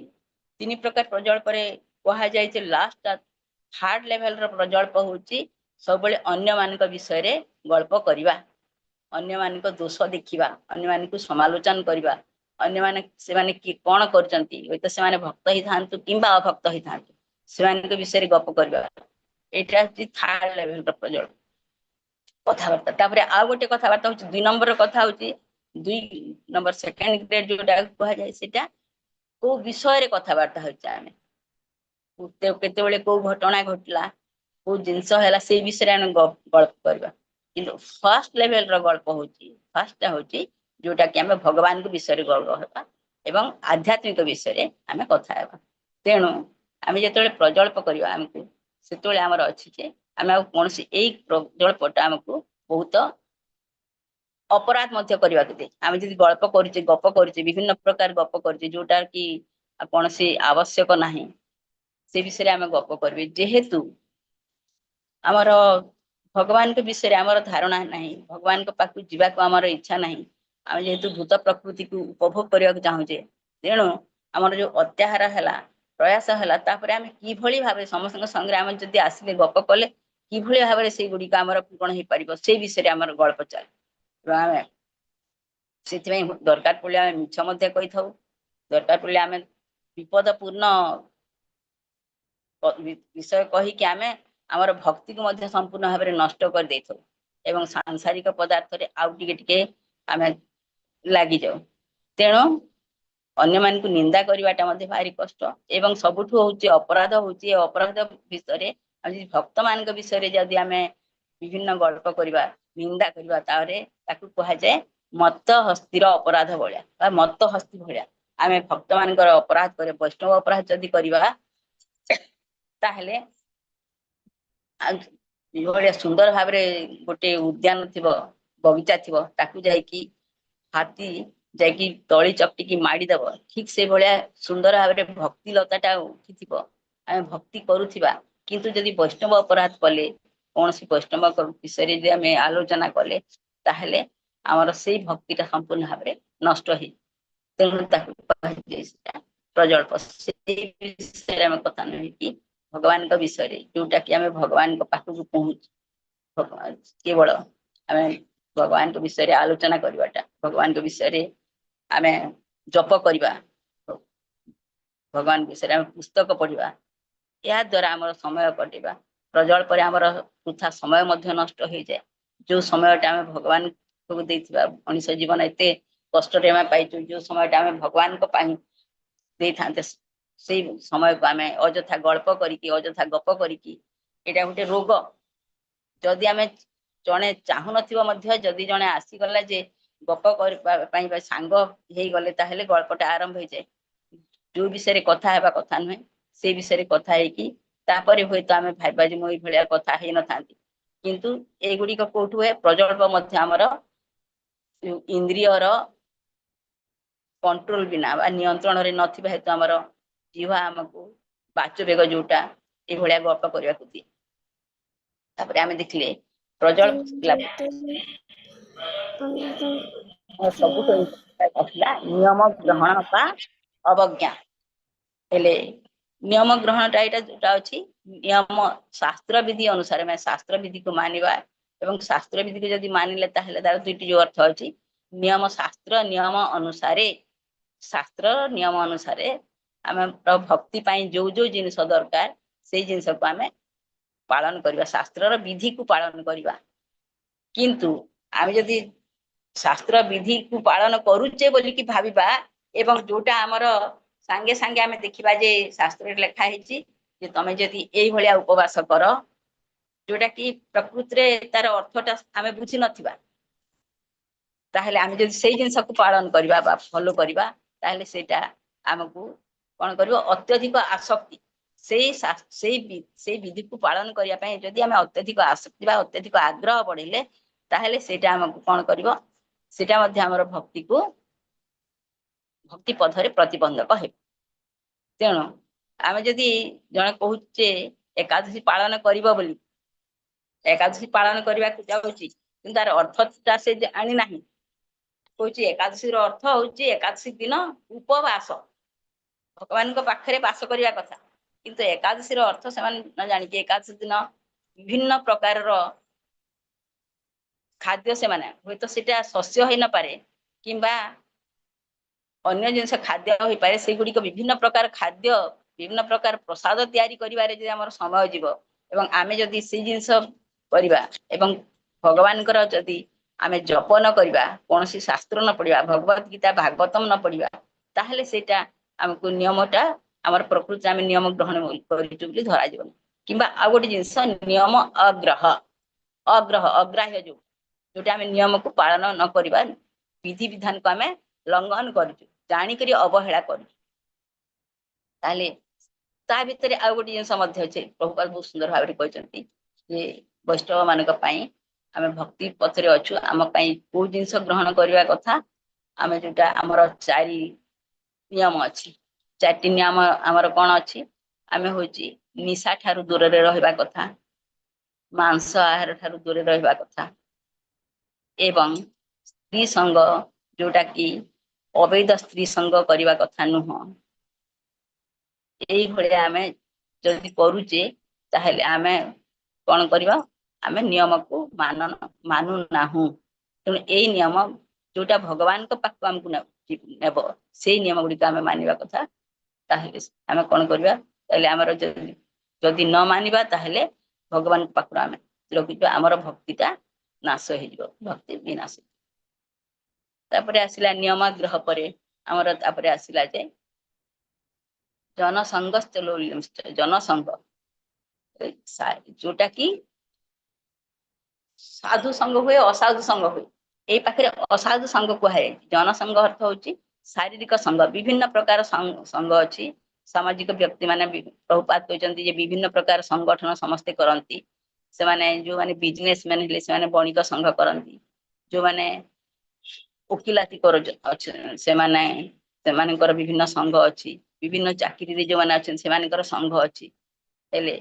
3 ପ୍ରକାର ପ୍ରଜଳ୍ପରେ କୁହାଯାଇଛି, ଲାଷ୍ଟ ଥାର୍ଡ ଲେଭେଲର ପ୍ରଜଳ୍ପ ହଉଛି ସବୁବେଳେ ଅନ୍ୟମାନଙ୍କ ବିଷୟରେ ଗଳ୍ପ କରିବା, ଅନ୍ୟମାନଙ୍କ ଦୋଷ ଦେଖିବା, ଅନ୍ୟମାନଙ୍କୁ ସମାଲୋଚନା କରିବା, ଅନ୍ୟମାନେ ସେମାନେ କି କଣ କରୁଛନ୍ତି, ହୁଏତ ସେମାନେ ଭକ୍ତ ହେଇଥାନ୍ତୁ କିମ୍ବା ଅଭକ୍ତ ହେଇଥାନ୍ତୁ, ସେମାନଙ୍କ ବିଷୟରେ ଗପ କରିବା। ଏଇଟା ହଉଛି ଥାର୍ଡ ଲେଭେଲର ପ୍ରଜଳ୍ପ କଥାବାର୍ତ୍ତା। ତାପରେ ଆଉ ଗୋଟେ କଥାବାର୍ତ୍ତା ହଉଛି 2 ନମ୍ବର କଥା ହଉଛି, 2 ନମ୍ବର ସେକେଣ୍ଡ ଗ୍ରେଡ ଯୋଉଟା କୁହାଯାଏ, ସେଇଟା କୋଉ ବିଷୟରେ କଥାବାର୍ତ୍ତା ହଉଛି, ଆମେ କେତେବେଳେ କୋଉ ଘଟଣା ଘଟିଲା, କୋଉ ଜିନିଷ ହେଲା, ସେଇ ବିଷୟରେ ଆମେ ଗଳ୍ପ କରିବା। କିନ୍ତୁ ଫାର୍ଷ୍ଟ ଲେଭେଲର ଗଳ୍ପ ହଉଛି, ଫାର୍ଷ୍ଟଟା ହଉଛି ଯୋଉଟା କି ଆମେ ଭଗବାନଙ୍କ ବିଷୟରେ ଗଳ୍ପ ହେବା ଏବଂ ଆଧ୍ୟାତ୍ମିକ ବିଷୟରେ ଆମେ କଥା ହେବା। ତେଣୁ ଆମେ ଯେତେବେଳେ ପ୍ରଜଳ୍ପ କରିବା, ଆମକୁ ସେତେବେଳେ ଆମର ଅଛି ଯେ ଆମେ ଆଉ କୌଣସି ଏଇ ପ୍ରଜଳ୍ପଟା ଆମକୁ ବହୁତ ଅପରାଧ ମଧ୍ୟ କରିବାକୁ ଦିଏ। ଆମେ ଯଦି ଗଳ୍ପ କରୁଛେ, ଗପ କରୁଛେ, ବିଭିନ୍ନ ପ୍ରକାର ଗପ କରୁଛେ, ଯୋଉଟା କି କୌଣସି ଆବଶ୍ୟକ ନାହିଁ, ସେ ବିଷୟରେ ଆମେ ଗପ କରିବେ। ଯେହେତୁ ଆମର ଭଗବାନଙ୍କ ବିଷୟରେ ଆମର ଧାରଣା ନାହିଁ, ଭଗବାନଙ୍କ ପାଖକୁ ଯିବାକୁ ଆମର ଇଚ୍ଛା ନାହିଁ, ଆମେ ଯେହେତୁ ଭୂତ ପ୍ରକୃତିକୁ ଉପଭୋଗ କରିବାକୁ ଚାହୁଁଛେ, ତେଣୁ ଆମର ଯୋଉ ଅତ୍ୟାହାର ହେଲା, ପ୍ରୟାସ ହେଲା, ତାପରେ ଆମେ କିଭଳି ଭାବରେ ସମସ୍ତଙ୍କ ସାଙ୍ଗରେ ଆମେ ଯଦି ଆସିଲେ ଗପ କଲେ କିଭଳି ଭାବରେ ସେଇଗୁଡିକ ଆମର ପୂରଣ ହେଇପାରିବ, ସେଇ ବିଷୟରେ ଆମର ଗଳ୍ପ ଚାଲେ। ଏବଂ ଆମେ ସେଥିପାଇଁ ଦରକାର ପଡ଼ିଲେ ଆମେ ମିଛ ମଧ୍ୟ କହିଥାଉ, ଦରକାର ପଡ଼ିଲେ ଆମେ ବିପଦପୂର୍ଣ୍ଣ ବିଷୟ କହିକି ଆମେ ଆମର ଭକ୍ତିକୁ ମଧ୍ୟ ସମ୍ପୂର୍ଣ୍ଣ ଭାବରେ ନଷ୍ଟ କରିଦେଇଥାଉ ଏବଂ ସାଂସାରିକ ପଦାର୍ଥରେ ଆଉ ଟିକେ ଟିକେ ଆମେ ଲାଗିଯାଉ। ତେଣୁ ଅନ୍ୟମାନଙ୍କୁ ନିନ୍ଦା କରିବାଟା ମଧ୍ୟ ଭାରି କଷ୍ଟ। ଏବଂ ସବୁଠୁ ହଉଛି ଅପରାଧ ହଉଛି, ଏ ଅପରାଧ ବିଷୟରେ ଆମେ ଯଦି ଭକ୍ତ ମାନଙ୍କ ବିଷୟରେ ଯଦି ଆମେ ବିଭିନ୍ନ ଗଳ୍ପ କରିବା, ନିନ୍ଦା କରିବା, ତାହେଲେ ତାକୁ କୁହାଯାଏ ମତ ହସ୍ତିର ଅପରାଧ ଭଳିଆ ବା ମତ ହସ୍ତି ଭଳିଆ। ଆମେ ଭକ୍ତ ମାନଙ୍କର ଅପରାଧ କରିବା, ବୈଷ୍ଣବ ଅପରାଧ ଯଦି କରିବା, ତାହେଲେ ଏଭଳିଆ ସୁନ୍ଦର ଭାବରେ ଗୋଟେ ଉଦ୍ୟାନ ଥିବ, ବଗିଚା ଥିବ, ତାକୁ ଯାଇକି ହାତୀ ଯାଇକି ତଳି ଚକଟିକି ମାଡିଦବ, ଠିକ ସେଇଭଳିଆ ସୁନ୍ଦର ଭାବରେ ଭକ୍ତି ଲତା ଟା ଉଠିଥିବ, ଆମେ ଭକ୍ତି କରୁଥିବା, କିନ୍ତୁ ଯଦି ବୈଷ୍ଣବ ଅପରାଧ କଲେ, କୌଣସି ବୈଷ୍ଣବ ବିଷୟରେ ଯଦି ଆମେ ଆଲୋଚନା କଲେ, ତାହେଲେ ଆମର ସେଇ ଭକ୍ତିଟା ସମ୍ପୂର୍ଣ୍ଣ ଭାବରେ ନଷ୍ଟ ହେଇଯିବ। ତେଣୁ ତାକୁ କୁହାଯାଏ ସେଟା ପ୍ରଜଳ୍ପ। ସେଇ ବିଷୟରେ ଆମେ କଥା ନୁହେଁ କି ଭଗବାନଙ୍କ ବିଷୟରେ, ଯୋଉଟା କି ଆମେ ଭଗବାନଙ୍କ ପାଖକୁ ପହଞ୍ଚୁ। ଭଗବାନ କେବଳ ଆମେ ଭଗବାନଙ୍କ ବିଷୟରେ ଆଲୋଚନା କରିବାଟା, ଭଗବାନଙ୍କ ବିଷୟରେ ଆମେ ଜପ କରିବା, ଭଗବାନଙ୍କ ବିଷୟରେ ଆମେ ପୁସ୍ତକ ପଢିବା, ଏହା ଦ୍ଵାରା ଆମର ସମୟ କଟିବା। ପ୍ରଜଳ୍ପରେ ଆମର ବୃଥା ସମୟ ମଧ୍ୟ ନଷ୍ଟ ହେଇଯାଏ, ଯୋଉ ସମୟଟା ଆମେ ଭଗବାନଙ୍କୁ ଦେଇଥିବା। ମଣିଷ ଜୀବନ ଏତେ କଷ୍ଟରେ ଆମେ ପାଇଛୁ, ଯୋଉ ସମୟଟା ଆମେ ଭଗବାନଙ୍କ ପାଇଁ ଦେଇଥାନ୍ତେ, ସେଇ ସମୟକୁ ଆମେ ଅଯଥା ଗଳ୍ପ କରିକି, ଅଯଥା ଗପ କରିକି। ଏଇଟା ଗୋଟେ ରୋଗ। ଯଦି ଆମେ ଜଣେ ଚାହୁଁନଥିବ ମଧ୍ୟ, ଯଦି ଜଣେ ଆସିଗଲା ଯେ ଗପ କରିବା ପାଇଁ ବା ସାଙ୍ଗ ହେଇଗଲେ, ତାହେଲେ ଗଳ୍ପଟା ଆରମ୍ଭ ହେଇଯାଏ। ଯୋଉ ବିଷୟରେ କଥା ହେବା କଥା ନୁହେଁ, ସେଇ ବିଷୟରେ କଥା ହେଇକି ତାପରେ ହୁଏତ ଆମେ ଭାବିବା ଯେ ମୁଁ ଏଇଭଳିଆ କଥା ହେଇନଥାନ୍ତି। କିନ୍ତୁ ଏଇଗୁଡିକ କୋଉଠୁ ହୁଏ? ପ୍ରଜଳ୍ପ ମଧ୍ୟ ଆମର ଇନ୍ଦ୍ରିୟର କଣ୍ଟ୍ରୋଲ ବିନା ବା ନିୟନ୍ତ୍ରଣରେ ନଥିବା ହେତୁ ଆମର ଜିହ୍ବା ଆମକୁ ବାଚ ବେଗ ଯୋଉଟା ଏଇଭଳିଆ ଗପ କରିବାକୁ ଦିଏ। ତାପରେ ଆମେ ଦେଖିଲେ ପ୍ରଜଳ୍ପ ସବୁଠୁ ଆସିଲା ନିୟମ ଗ୍ରହଣ ବା ଅବଜ୍ଞା। ହେଲେ ନିୟମ ଗ୍ରହଣଟା ଏଇଟା ଯୋଉଟା ଅଛି, ନିୟମ ଶାସ୍ତ୍ର ବିଧି ଅନୁସାରେ ଆମେ ଶାସ୍ତ୍ର ବିଧିକୁ ମାନିବା। ଏବଂ ଶାସ୍ତ୍ର ବିଧିକୁ ଯଦି ମାନିଲେ, ତାହେଲେ ତାର ଦୁଇଟି ଯୋଉ ଅର୍ଥ ଅଛି, ନିୟମ ଶାସ୍ତ୍ର ନିୟମ ଅନୁସାରେ, ଶାସ୍ତ୍ର ନିୟମ ଅନୁସାରେ ଆମେ ଭକ୍ତି ପାଇଁ ଯୋଉ ଯୋଉ ଜିନିଷ ଦରକାର, ସେଇ ଜିନିଷକୁ ଆମେ ପାଳନ କରିବା, ଶାସ୍ତ୍ରର ବିଧିକୁ ପାଳନ କରିବା। କିନ୍ତୁ ଆମେ ଯଦି ଶାସ୍ତ୍ର ବିଧିକୁ ପାଳନ କରୁଛେ ବୋଲିକି ଭାବିବା ଏବଂ ଯୋଉଟା ଆମର ସାଙ୍ଗେ ସାଙ୍ଗେ ଆମେ ଦେଖିବା ଯେ ଶାସ୍ତ୍ରରେ ଲେଖା ହେଇଛି ଯେ ତମେ ଯଦି ଏଇଭଳିଆ ଉପବାସ କର, ଯୋଉଟା କି ପ୍ରକୃତିରେ ତାର ଅର୍ଥଟା ଆମେ ବୁଝି ନଥିବା, ତାହେଲେ ଆମେ ଯଦି ସେଇ ଜିନିଷକୁ ପାଳନ କରିବା ବା ଫଲୋ କରିବା, ତାହେଲେ ସେଇଟା ଆମକୁ କଣ କରିବ? ଅତ୍ୟଧିକ ଆସକ୍ତି। ସେଇ ସେଇ ସେଇ ବିଧିକୁ ପାଳନ କରିବା ପାଇଁ ଯଦି ଆମେ ଅତ୍ୟଧିକ ଆସକ୍ତି ବା ଅତ୍ୟଧିକ ଆଗ୍ରହ ବଢିଲେ, ତାହେଲେ ସେଇଟା ଆମକୁ କଣ କରିବ? ସେଇଟା ମଧ୍ୟ ଆମର ଭକ୍ତିକୁ, ଭକ୍ତି ପଥରେ ପ୍ରତିବନ୍ଧକ ହେବ। ତେଣୁ ଆମେ ଯଦି ଜଣେ କହୁଛେ ଏକାଦଶୀ ପାଳନ କରିବ ବୋଲି, ଏକାଦଶୀ ପାଳନ କରିବାକୁ ଯାଉଛି, କିନ୍ତୁ ତାର ଅର୍ଥଟା ସେ ଜାଣି ନାହିଁ। କହୁଛି ଏକାଦଶୀର ଅର୍ଥ ହଉଛି ଏକାଦଶୀ ଦିନ ଉପବାସ, ଭଗବାନଙ୍କ ପାଖରେ ବାସ କରିବା କଥା। କିନ୍ତୁ ଏକାଦଶୀର ଅର୍ଥ ସେମାନେ ନ ଜାଣିକି ଏକାଦଶୀ ଦିନ ବିଭିନ୍ନ ପ୍ରକାରର ଖାଦ୍ୟ ସେମାନେ, ହୁଏତ ସେଇଟା ଶସ୍ୟ ହେଇନପାରେ କିମ୍ବା ଅନ୍ୟ ଜିନିଷ ଖାଦ୍ୟ ହୋଇପାରେ, ସେଗୁଡିକ ବିଭିନ୍ନ ପ୍ରକାର ଖାଦ୍ୟ, ବିଭିନ୍ନ ପ୍ରକାର ପ୍ରସାଦ ତିଆରି କରିବାରେ ଯଦି ଆମର ସମୟ ଯିବ ଏବଂ ଆମେ ଯଦି ସେଇ ଜିନିଷ କରିବା ଏବଂ ଭଗବାନଙ୍କର ଯଦି ଆମେ ଜପ ନ କରିବା, କୌଣସି ଶାସ୍ତ୍ର ନ ପଢିବା, ଭଗବତ ଗୀତା ଭାଗବତମ ନ ପଢିବା, ତାହେଲେ ସେଇଟା ଆମକୁ ନିୟମଟା ଆମର ପ୍ରକୃତି ଆମେ ନିୟମ ଗ୍ରହଣ କରିଛୁ ବୋଲି ଧରାଯିବନି। କିମ୍ବା ଆଉ ଗୋଟେ ଜିନିଷ ନିୟମ ଅଗ୍ରହ, ଅଗ୍ରହ ଅଗ୍ରାହ୍ୟ, ଯୋଉଟା ଆମେ ନିୟମକୁ ପାଳନ ନ କରିବା, ବିଧି ବିଧାନକୁ ଆମେ ଲଙ୍ଘନ କରୁଛୁ, ଜାଣିକରି ଅବହେଳା କରୁଛୁ। ତାହେଲେ ତା ଭିତରେ ଆଉ ଗୋଟେ ଜିନିଷ ମଧ୍ୟ ଅଛି। ପ୍ରଭୁପାଦ ବହୁତ ସୁନ୍ଦର ଭାବରେ କହିଛନ୍ତି ଯେ ବୈଷ୍ଣବ ମାନଙ୍କ ପାଇଁ, ଆମେ ଭକ୍ତି ପଥରେ ଅଛୁ, ଆମ ପାଇଁ କୋଉ ଜିନିଷ ଗ୍ରହଣ କରିବା କଥା। ଆମେ ଯୋଉଟା ଆମର ଚାରି ନିୟମ ଅଛି, ଚାରିଟି ନିୟମ ଆମର କଣ ଅଛି? ଆମେ ହଉଛି ନିଶା ଠାରୁ ଦୂରରେ ରହିବା କଥା, ମାଂସ ଆହାର ଠାରୁ ଦୂରରେ ରହିବା କଥା ଏବଂ ସ୍ତ୍ରୀ ସଙ୍ଗ, ଯୋଉଟା କି ଅବୈଧ ସ୍ତ୍ରୀ ସଙ୍ଗ କରିବା କଥା ନୁହଁ। ଏଇଭଳିଆ ଆମେ ଯଦି କରୁଛେ, ତାହେଲେ ଆମେ କଣ କରିବା? ଆମେ ନିୟମକୁ ମାନୁନାହୁଁ। ତେଣୁ ଏଇ ନିୟମ ଯୋଉଟା ଭଗବାନଙ୍କ ପାଖକୁ ଆମକୁ ନେବ, ସେଇ ନିୟମ ଗୁଡିକ ଆମେ ମାନିବା କଥା। ତାହେଲେ ଆମେ କଣ କରିବା? ତାହେଲେ ଆମର ଯଦି ନ ମାନିବା, ତାହେଲେ ଭଗବାନଙ୍କ ପାଖରୁ ଆମେ ରଖିବା, ଆମର ଭକ୍ତିଟା ନାଶ ହେଇଯିବ, ଭକ୍ତି ବିନାଶ। ତାପରେ ଆସିଲା ନିୟମାଗ୍ରହ ପରେ ଆମର ତାପରେ ଆସିଲା ଯେ ଜନସଂଘ, ଜନସଂଘ ଯୋଉଟା କି ସାଧୁ ସଂଘ ହୁଏ, ଅସାଧୁ ସଂଘ ହୁଏ। ଏଇ ପାଖରେ ଅସାଧୁ ସଂଘ କୁହାଯାଇଛି। ଜନସଂଘ ଅର୍ଥ ହଉଛି ଶାରୀରିକ ସଂଘ। ବିଭିନ୍ନ ପ୍ରକାର ସଂଘ ଅଛି। ସାମାଜିକ ବ୍ୟକ୍ତି ମାନେ, ପ୍ରଭୁପାଦ କହିଛନ୍ତି ଯେ ବିଭିନ୍ନ ପ୍ରକାର ସଂଗଠନ ସମସ୍ତେ କରନ୍ତି। ସେମାନେ ଯୋଉମାନେ ବିଜନେସ ମ୍ୟାନ ହେଲେ, ସେମାନେ ବଣିକ ସଂଘ କରନ୍ତି। ଯୋଉମାନେ ଓକିଲାତି କରୁ ସେମାନେ, ସେମାନଙ୍କର ବିଭିନ୍ନ ସଂଘ ଅଛି। ବିଭିନ୍ନ ଚାକିରିରେ ଯୋଉମାନେ ଅଛନ୍ତି, ସେମାନଙ୍କର ସଂଘ ଅଛି। ହେଲେ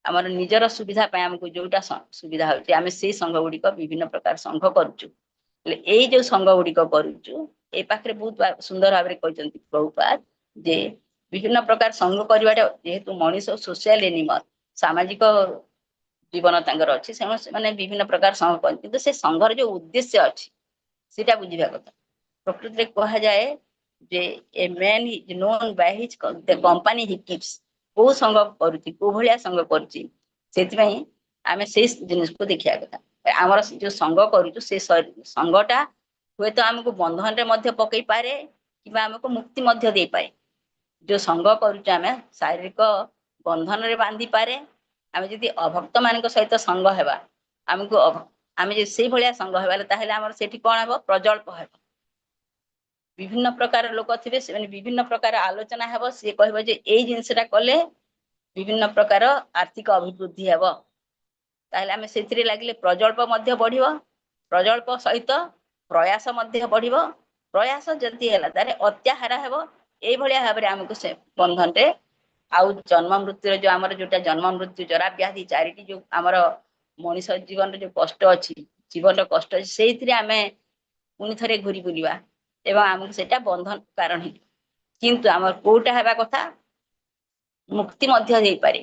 ଆମର ନିଜର ସୁବିଧା ପାଇଁ ଆମକୁ ଯୋଉଟା ସୁବିଧା ହଉଛି, ଆମେ ସେଇ ସଂଘ ଗୁଡିକ, ବିଭିନ୍ନ ପ୍ରକାର ସଂଘ କରୁଛୁ। ହେଲେ ଏଇ ଯୋଉ ସଂଘ ଗୁଡିକ କରୁଛୁ, ଏଇ ପାଖରେ ବହୁତ ସୁନ୍ଦର ଭାବରେ କହିଛନ୍ତି ପ୍ରଭୁପାଦ ଯେ ବିଭିନ୍ନ ପ୍ରକାର ସଂଘ କରିବାଟା, ଯେହେତୁ ମଣିଷ ସୋସିଆଲ ଏନିମଲ, ସାମାଜିକ ଜୀବନ ତାଙ୍କର ଅଛି, ସେମାନେ ବିଭିନ୍ନ ପ୍ରକାର ସଂଘ କରନ୍ତି। କିନ୍ତୁ ସେ ସଂଘର ଯୋଉ ଉଦ୍ଦେଶ୍ୟ ଅଛି, ସେଇଟା ବୁଝିବା କଥା। ପ୍ରକୃତିରେ କୁହାଯାଏ ଯେ a man is known by his the company he keeps. କୋଉ ସଂଘ କରୁଛି, କୋଉ ଭଳିଆ ସଂଘ କରୁଛି, ସେଥିପାଇଁ ଆମେ ସେଇ ଜିନିଷକୁ ଦେଖିବା କଥା। ଆମର ଯୋଉ ସଂଘ କରୁଛୁ, ସେ ସଂଘଟା ହୁଏତ ଆମକୁ ବନ୍ଧନରେ ମଧ୍ୟ ପକେଇ ପାରେ କିମ୍ବା ଆମକୁ ମୁକ୍ତି ମଧ୍ୟ ଦେଇପାରେ। ଯୋଉ ସଂଘ କରୁଛୁ ଆମେ, ଶାରୀରିକ ବନ୍ଧନରେ ବାନ୍ଧିପାରେ। ଆମେ ଯଦି ଅଭକ୍ତ ମାନଙ୍କ ସହିତ ସଂଘ ହେବା, ଆମକୁ ଆମେ ଯଦି ସେଇଭଳିଆ ସଂଘ ହେବା, ତାହେଲେ ଆମର ସେଠି କଣ ହେବ? ପ୍ରଜଳ୍ପ ହେବ। ବିଭିନ୍ନ ପ୍ରକାର ଲୋକ ଥିବେ, ସେମାନେ ବିଭିନ୍ନ ପ୍ରକାର ଆଲୋଚନା ହେବ। ସିଏ କହିବ ଯେ ଏଇ ଜିନିଷଟା କଲେ ବିଭିନ୍ନ ପ୍ରକାର ଆର୍ଥିକ ଅଭିବୃଦ୍ଧି ହେବ। ତାହେଲେ ଆମେ ସେଥିରେ ଲାଗିଲେ ପ୍ରଜଳ୍ପ ମଧ୍ୟ ବଢିବ, ପ୍ରଜଳ୍ପ ସହିତ ପ୍ରୟାସ ମଧ୍ୟ ବଢିବ। ପ୍ରୟାସ ଯଦି ହେଲା, ତାହେଲେ ଅତ୍ୟାହାର ହେବ। ଏଇଭଳିଆ ଭାବରେ ଆମକୁ ସେ ବନ୍ଧନରେ ଆଉ ଜନ୍ମ ମୃତ୍ୟୁର ଯୋଉ ଆମର ଯୋଉଟା ଜନ୍ମ, ମୃତ୍ୟୁ, ଜରା, ବ୍ୟାଧି, ଚାରିଟି ଯୋଉ ଆମର ମଣିଷ ଜୀବନରେ ଯୋଉ କଷ୍ଟ ଅଛି, ଜୀବନର କଷ୍ଟ ଅଛି, ସେଇଥିରେ ଆମେ ପୁଣି ଥରେ ଘୁରି ବୁଲିବା ଏବଂ ଆମକୁ ସେଇଟା ବନ୍ଧନ କାରଣ ହେଇଯିବ। କିନ୍ତୁ ଆମର କୋଉଟା ହେବା କଥା? ମୁକ୍ତି ମଧ୍ୟ ଦେଇପାରେ।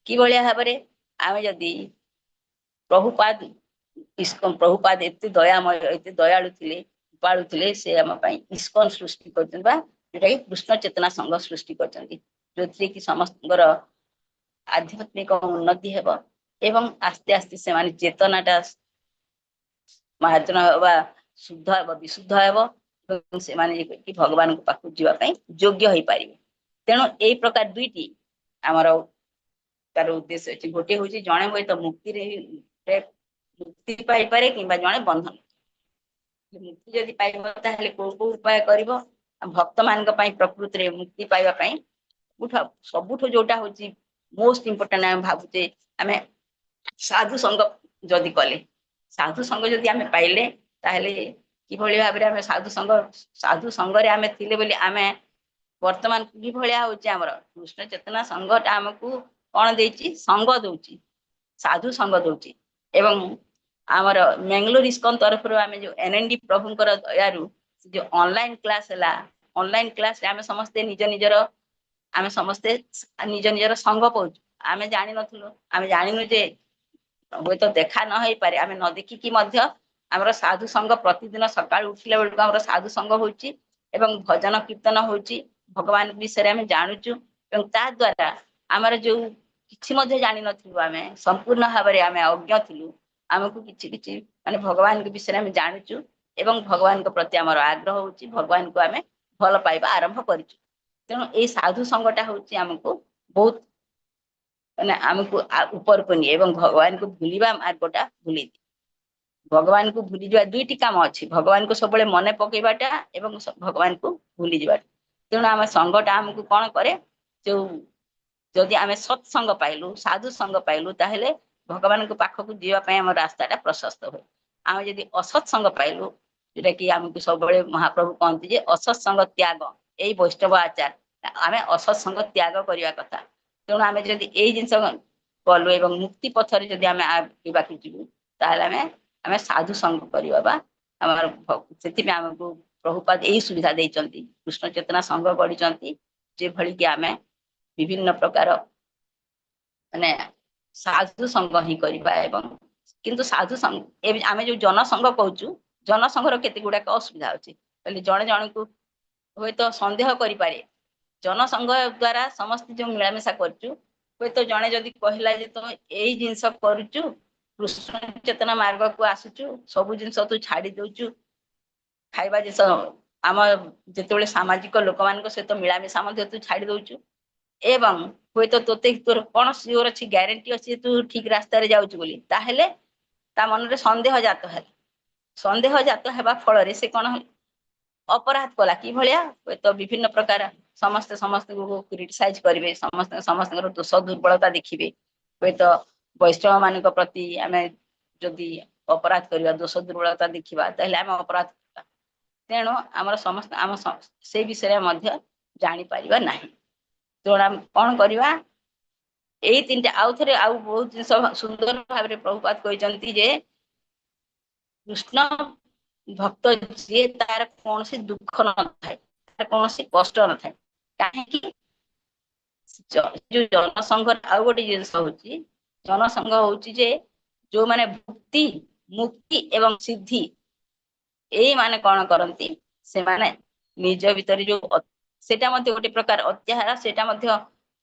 କିଭଳିଆ ଭାବରେ? ଆମେ ଯଦି ପ୍ରଭୁପାଦ, ଇସ୍କନ, ପ୍ରଭୁପାଦ ଏତେ ଦୟାମୟ, ଏତେ ଦୟାଳୁ ଥିଲେ, କୃପାଳୁ ଥିଲେ, ସେ ଆମ ପାଇଁ ଇସ୍କନ ସୃଷ୍ଟି କରିଛନ୍ତି ବା ଯୋଉଟା କି କୃଷ୍ଣ ଚେତନା ସଂଘ ସୃଷ୍ଟି କରିଛନ୍ତି, ଯୋଉଥିରେ କି ସମସ୍ତଙ୍କର ଆଧ୍ୟାତ୍ମିକ ଉନ୍ନତି ହେବ ଏବଂ ଆସ୍ତେ ଆସ୍ତେ ସେମାନେ ଚେତନାଟା ମାର୍ଜନ ବା ଶୁଦ୍ଧ ହେବ, ବିଶୁଦ୍ଧ ହେବ ଏବଂ ସେମାନେ କି ଭଗବାନଙ୍କ ପାଖକୁ ଯିବା ପାଇଁ ଯୋଗ୍ୟ ହେଇପାରିବେ। ତେଣୁ ଏଇ ପ୍ରକାର ଦୁଇଟି ଆମର ତାର ଉଦ୍ଦେଶ୍ୟ ଅଛି। ଗୋଟିଏ ହଉଛି ଜଣେ ହୁଏତ ମୁକ୍ତିରେ ମୁକ୍ତି ପାଇପାରେ କିମ୍ବା ଜଣେ ବନ୍ଧନ। ମୁକ୍ତି ଯଦି ପାଇବ, ତାହେଲେ କୋଉ କୋଉ ଉପାୟ କରିବ? ଭକ୍ତ ମାନଙ୍କ ପାଇଁ ପ୍ରକୃତିରେ ମୁକ୍ତି ପାଇବା ପାଇଁ ସବୁଠୁ ଯୋଉଟା ହଉଛି ମୋଷ୍ଟ ଇମ୍ପୋର୍ଟାଣ୍ଟ ଆମେ ଭାବୁଛେ, ଆମେ ସାଧୁ ସଙ୍ଗ ଯଦି କଲେ, ସାଧୁ ସଙ୍ଗ ଯଦି ଆମେ ପାଇଲେ, ତାହେଲେ କିଭଳି ଭାବରେ ଆମେ ସାଧୁ ସଙ୍ଗରେ ଆମେ ଥିଲେ ବୋଲି ଆମେ ବର୍ତ୍ତମାନ କିଭଳିଆ ହଉଛି? ଆମର କୃଷ୍ଣ ଚେତନା ସଂଘଟା ଆମକୁ କଣ ଦେଇଛି? ସଙ୍ଗ ଦଉଛି, ସାଧୁ ସଙ୍ଗ ଦଉଛି। ଏବଂ ଆମର ମେଙ୍ଗଲୋର ଇସ୍କନ ତରଫରୁ ଆମେ ଯୋଉ ଏନ୍ଏନଡି ପ୍ରଭୁଙ୍କର ଦୟାରୁ ଯୋଉ ଅନଲାଇନ କ୍ଲାସ ହେଲା, ଅନଲାଇନ କ୍ଲାସରେ ଆମେ ସମସ୍ତେ ନିଜ ନିଜର ସଙ୍ଗ ପାଉଛୁ। ଆମେ ଜାଣିନଥିଲୁ, ଆମେ ଜାଣିନୁ ଯେ ହୁଏତ ଦେଖା ନ ହେଇପାରେ। ଆମେ ନ ଦେଖିକି ମଧ୍ୟ ଆମର ସାଧୁ ସଙ୍ଗ ପ୍ରତିଦିନ ସକାଳୁ ଉଠିଲା ବେଳକୁ ଆମର ସାଧୁ ସଙ୍ଗ ହଉଛି ଏବଂ ଭଜନ କୀର୍ତ୍ତନ ହଉଛି। ଭଗବାନ ବିଷୟରେ ଆମେ ଜାଣୁଛୁ ଏବଂ ତା ଦ୍ଵାରା ଆମର ଯୋଉ କିଛି ମଧ୍ୟ ଜାଣିନଥିଲୁ, ଆମେ ସମ୍ପୂର୍ଣ୍ଣ ଭାବରେ ଆମେ ଅଜ୍ଞ ଥିଲୁ, ଆମକୁ କିଛି କିଛି ମାନେ ଭଗବାନଙ୍କ ବିଷୟରେ ଆମେ ଜାଣୁଛୁ ଏବଂ ଭଗବାନଙ୍କ ପ୍ରତି ଆମର ଆଗ୍ରହ ହଉଛି, ଭଗବାନଙ୍କୁ ଆମେ ଭଲ ପାଇବା ଆରମ୍ଭ କରିଛୁ। ତେଣୁ ଏଇ ସାଧୁ ସଙ୍ଗଟା ହଉଛି ଆମକୁ ବହୁତ ମାନେ ଆମକୁ ଉପରକୁ ନିଏ ଏବଂ ଭଗବାନଙ୍କୁ ଭୁଲିବା ମାର୍ଗଟା ଭୁଲି ଦିଏ। ଭଗବାନଙ୍କୁ ଭୁଲିଯିବା ଦୁଇଟି କାମ ଅଛି, ଭଗବାନଙ୍କୁ ସବୁବେଳେ ମନେ ପକେଇବାଟା ଏବଂ ଭଗବାନଙ୍କୁ ଭୁଲିଯିବାଟା। ତେଣୁ ଆମ ସଙ୍ଗଟା ଆମକୁ କଣ କରେ? ଯୋଉ ଯଦି ଆମେ ସତ୍ସଙ୍ଗ ପାଇଲୁ, ସାଧୁ ସଙ୍ଗ ପାଇଲୁ, ତାହେଲେ ଭଗବାନଙ୍କ ପାଖକୁ ଯିବା ପାଇଁ ଆମ ରାସ୍ତାଟା ପ୍ରଶସ୍ତ ହୁଏ। ଆମେ ଯଦି ଅସତ୍ ସଙ୍ଗ ପାଇଲୁ, ଯୋଉଟା କି ଆମକୁ ସବୁବେଳେ ମହାପ୍ରଭୁ କହନ୍ତି ଯେ ଅସତ୍ସଙ୍ଗ ତ୍ୟାଗ ଏଇ ବୈଷ୍ଣବ ଆଚାର, ଆମେ ଅସତ୍ସଙ୍ଗ ତ୍ୟାଗ କରିବା କଥା। ତେଣୁ ଆମେ ଯଦି ଏଇ ଜିନିଷ କଲୁ ଏବଂ ମୁକ୍ତି ପଥରେ ଯଦି ଆମେ ଆଗିବାକୁ ଯିବୁ, ତାହେଲେ ଆମେ ସାଧୁ ସଙ୍ଗ କରିବା ବା ଆମର ସେଥିପାଇଁ ଆମକୁ ପ୍ରଭୁପାଦ ଏଇ ସୁବିଧା ଦେଇଛନ୍ତି, କୃଷ୍ଣ ଚେତନା ସଂଘ ଗଢିଛନ୍ତି, ଯେଭଳି କି ଆମେ ବିଭିନ୍ନ ପ୍ରକାର ମାନେ ସାଧୁ ସଙ୍ଗ ହିଁ କରିବା। ଏବଂ କିନ୍ତୁ ସାଧୁ ସଙ୍ଗ, ଆମେ ଯୋଉ ଜନସଂଘ କହୁଛୁ, ଜନସଂଘର କେତେ ଗୁଡାକ ଅସୁବିଧା ଅଛି ହେଲେ ଜଣେ ଜଣଙ୍କୁ ହୁଏତ ସନ୍ଦେହ କରିପାରେ। ଜନସଂଘ ଦ୍ଵାରା ସମସ୍ତେ ଯୋଉ ମିଳାମିଶା କରୁଛୁ, ହୁଏତ ଜଣେ ଯଦି କହିଲା ଯେ ତମେ ଏଇ ଜିନିଷ କରୁଛୁ, କୃଷ୍ଣ ଚେତନା ମାର୍ଗକୁ ଆସୁଛୁ, ସବୁ ଜିନିଷ ତୁ ଛାଡି ଦଉଛୁ, ଖାଇବା ଜିନିଷ ଆମ ଯେତେବେଳେ ସାମାଜିକ ଲୋକମାନଙ୍କ ସହିତ ମିଳାମିଶା ମଧ୍ୟ ତୁ ଛାଡି ଦଉଛୁ, ଏବଂ ହୁଏତ ତୋତେ ତୋର କଣ ସିଓର ଅଛି, ଗ୍ୟାରେଣ୍ଟି ଅଛି ଯେ ତୁ ଠିକ ରାସ୍ତାରେ ଯାଉଛୁ ବୋଲି, ତାହେଲେ ତା ମନରେ ସନ୍ଦେହ ଜାତ ହେଲା। ସନ୍ଦେହ ଜାତ ହେବା ଫଳରେ ସେ କଣ ଅପରାଧ କଲା। କି ଭଳିଆ? ହୁଏତ ବିଭିନ୍ନ ପ୍ରକାର ସମସ୍ତେ ସମସ୍ତଙ୍କୁ କ୍ରିଟିସାଇଜ କରିବେ, ସମସ୍ତେ ସମସ୍ତଙ୍କର ଦୋଷ ଦୁର୍ବଳତା ଦେଖିବେ। ହୁଏତ ବୈଷ୍ଣବ ମାନଙ୍କ ପ୍ରତି ଆମେ ଯଦି ଅପରାଧ କରିବା, ଦୋଷ ଦୁର୍ବଳତା ଦେଖିବା, ତାହେଲେ ଆମେ ଅପରାଧ କରିବା। ତେଣୁ ଆମର ସମସ୍ତ ଆମ ସେଇ ବିଷୟରେ ମଧ୍ୟ ଜାଣିପାରିବା ନାହିଁ। ତେଣୁ ଆମେ କଣ କରିବା? ଏଇ ତିନିଟା ଆଉ ଥରେ ଆଉ ବହୁତ ଜିନିଷ ସୁନ୍ଦର ଭାବରେ ପ୍ରଭୁପାଦ କହିଛନ୍ତି ଯେ କୃଷ୍ଣ ଭକ୍ତ ଯିଏ, ତାର କୌଣସି ଦୁଃଖ ନଥାଏ, ତାର କୌଣସି କଷ୍ଟ ନଥାଏ। କାହିଁକି? ଯୋଉ ଜନସଂଘର ଆଉ ଗୋଟେ ଜିନିଷ ହଉଛି, ଜନସଂଘ ହଉଛି ଯେ ଯୋଉମାନେ ଭୁକ୍ତି, ମୁକ୍ତି ଏବଂ ସିଦ୍ଧି, ଏଇମାନେ କଣ କରନ୍ତି? ସେମାନେ ନିଜ ଭିତରେ ଯୋଉ ସେଇଟା ମଧ୍ୟ ଗୋଟେ ପ୍ରକାର ଅତ୍ୟାହାର, ସେଇଟା ମଧ୍ୟ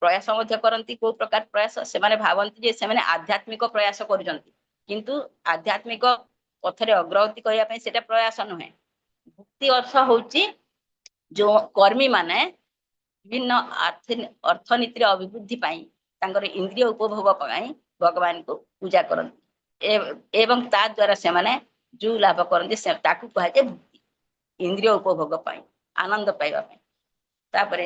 ପ୍ରୟାସ ମଧ୍ୟ କରନ୍ତି। କୋଉ ପ୍ରକାର ପ୍ରୟାସ? ସେମାନେ ଭାବନ୍ତି ଯେ ସେମାନେ ଆଧ୍ୟାତ୍ମିକ ପ୍ରୟାସ କରୁଛନ୍ତି, କିନ୍ତୁ ଆଧ୍ୟାତ୍ମିକ ପଥରେ ଅଗ୍ରଗତି କରିବା ପାଇଁ ସେଇଟା ପ୍ରୟାସ ନୁହେଁ। ଭୁକ୍ତି ଅର୍ଥ ହଉଛି ଯୋଉ କର୍ମୀ ମାନେ ବିଭିନ୍ନ ଅର୍ଥନୀତିର ଅଭିବୃଦ୍ଧି ପାଇଁ, ତାଙ୍କର ଇନ୍ଦ୍ରିୟ ଉପଭୋଗ ପାଇଁ ଭଗବାନଙ୍କୁ ପୂଜା କରନ୍ତି ଏବଂ ତା ଦ୍ଵାରା ସେମାନେ ଯୋଉ ଲାଭ କରନ୍ତି, ତାକୁ କୁହାଯାଏ ଭୁକ୍ତି। ଇନ୍ଦ୍ରିୟ ଉପଭୋଗ ପାଇଁ, ଆନନ୍ଦ ପାଇବା ପାଇଁ। ତାପରେ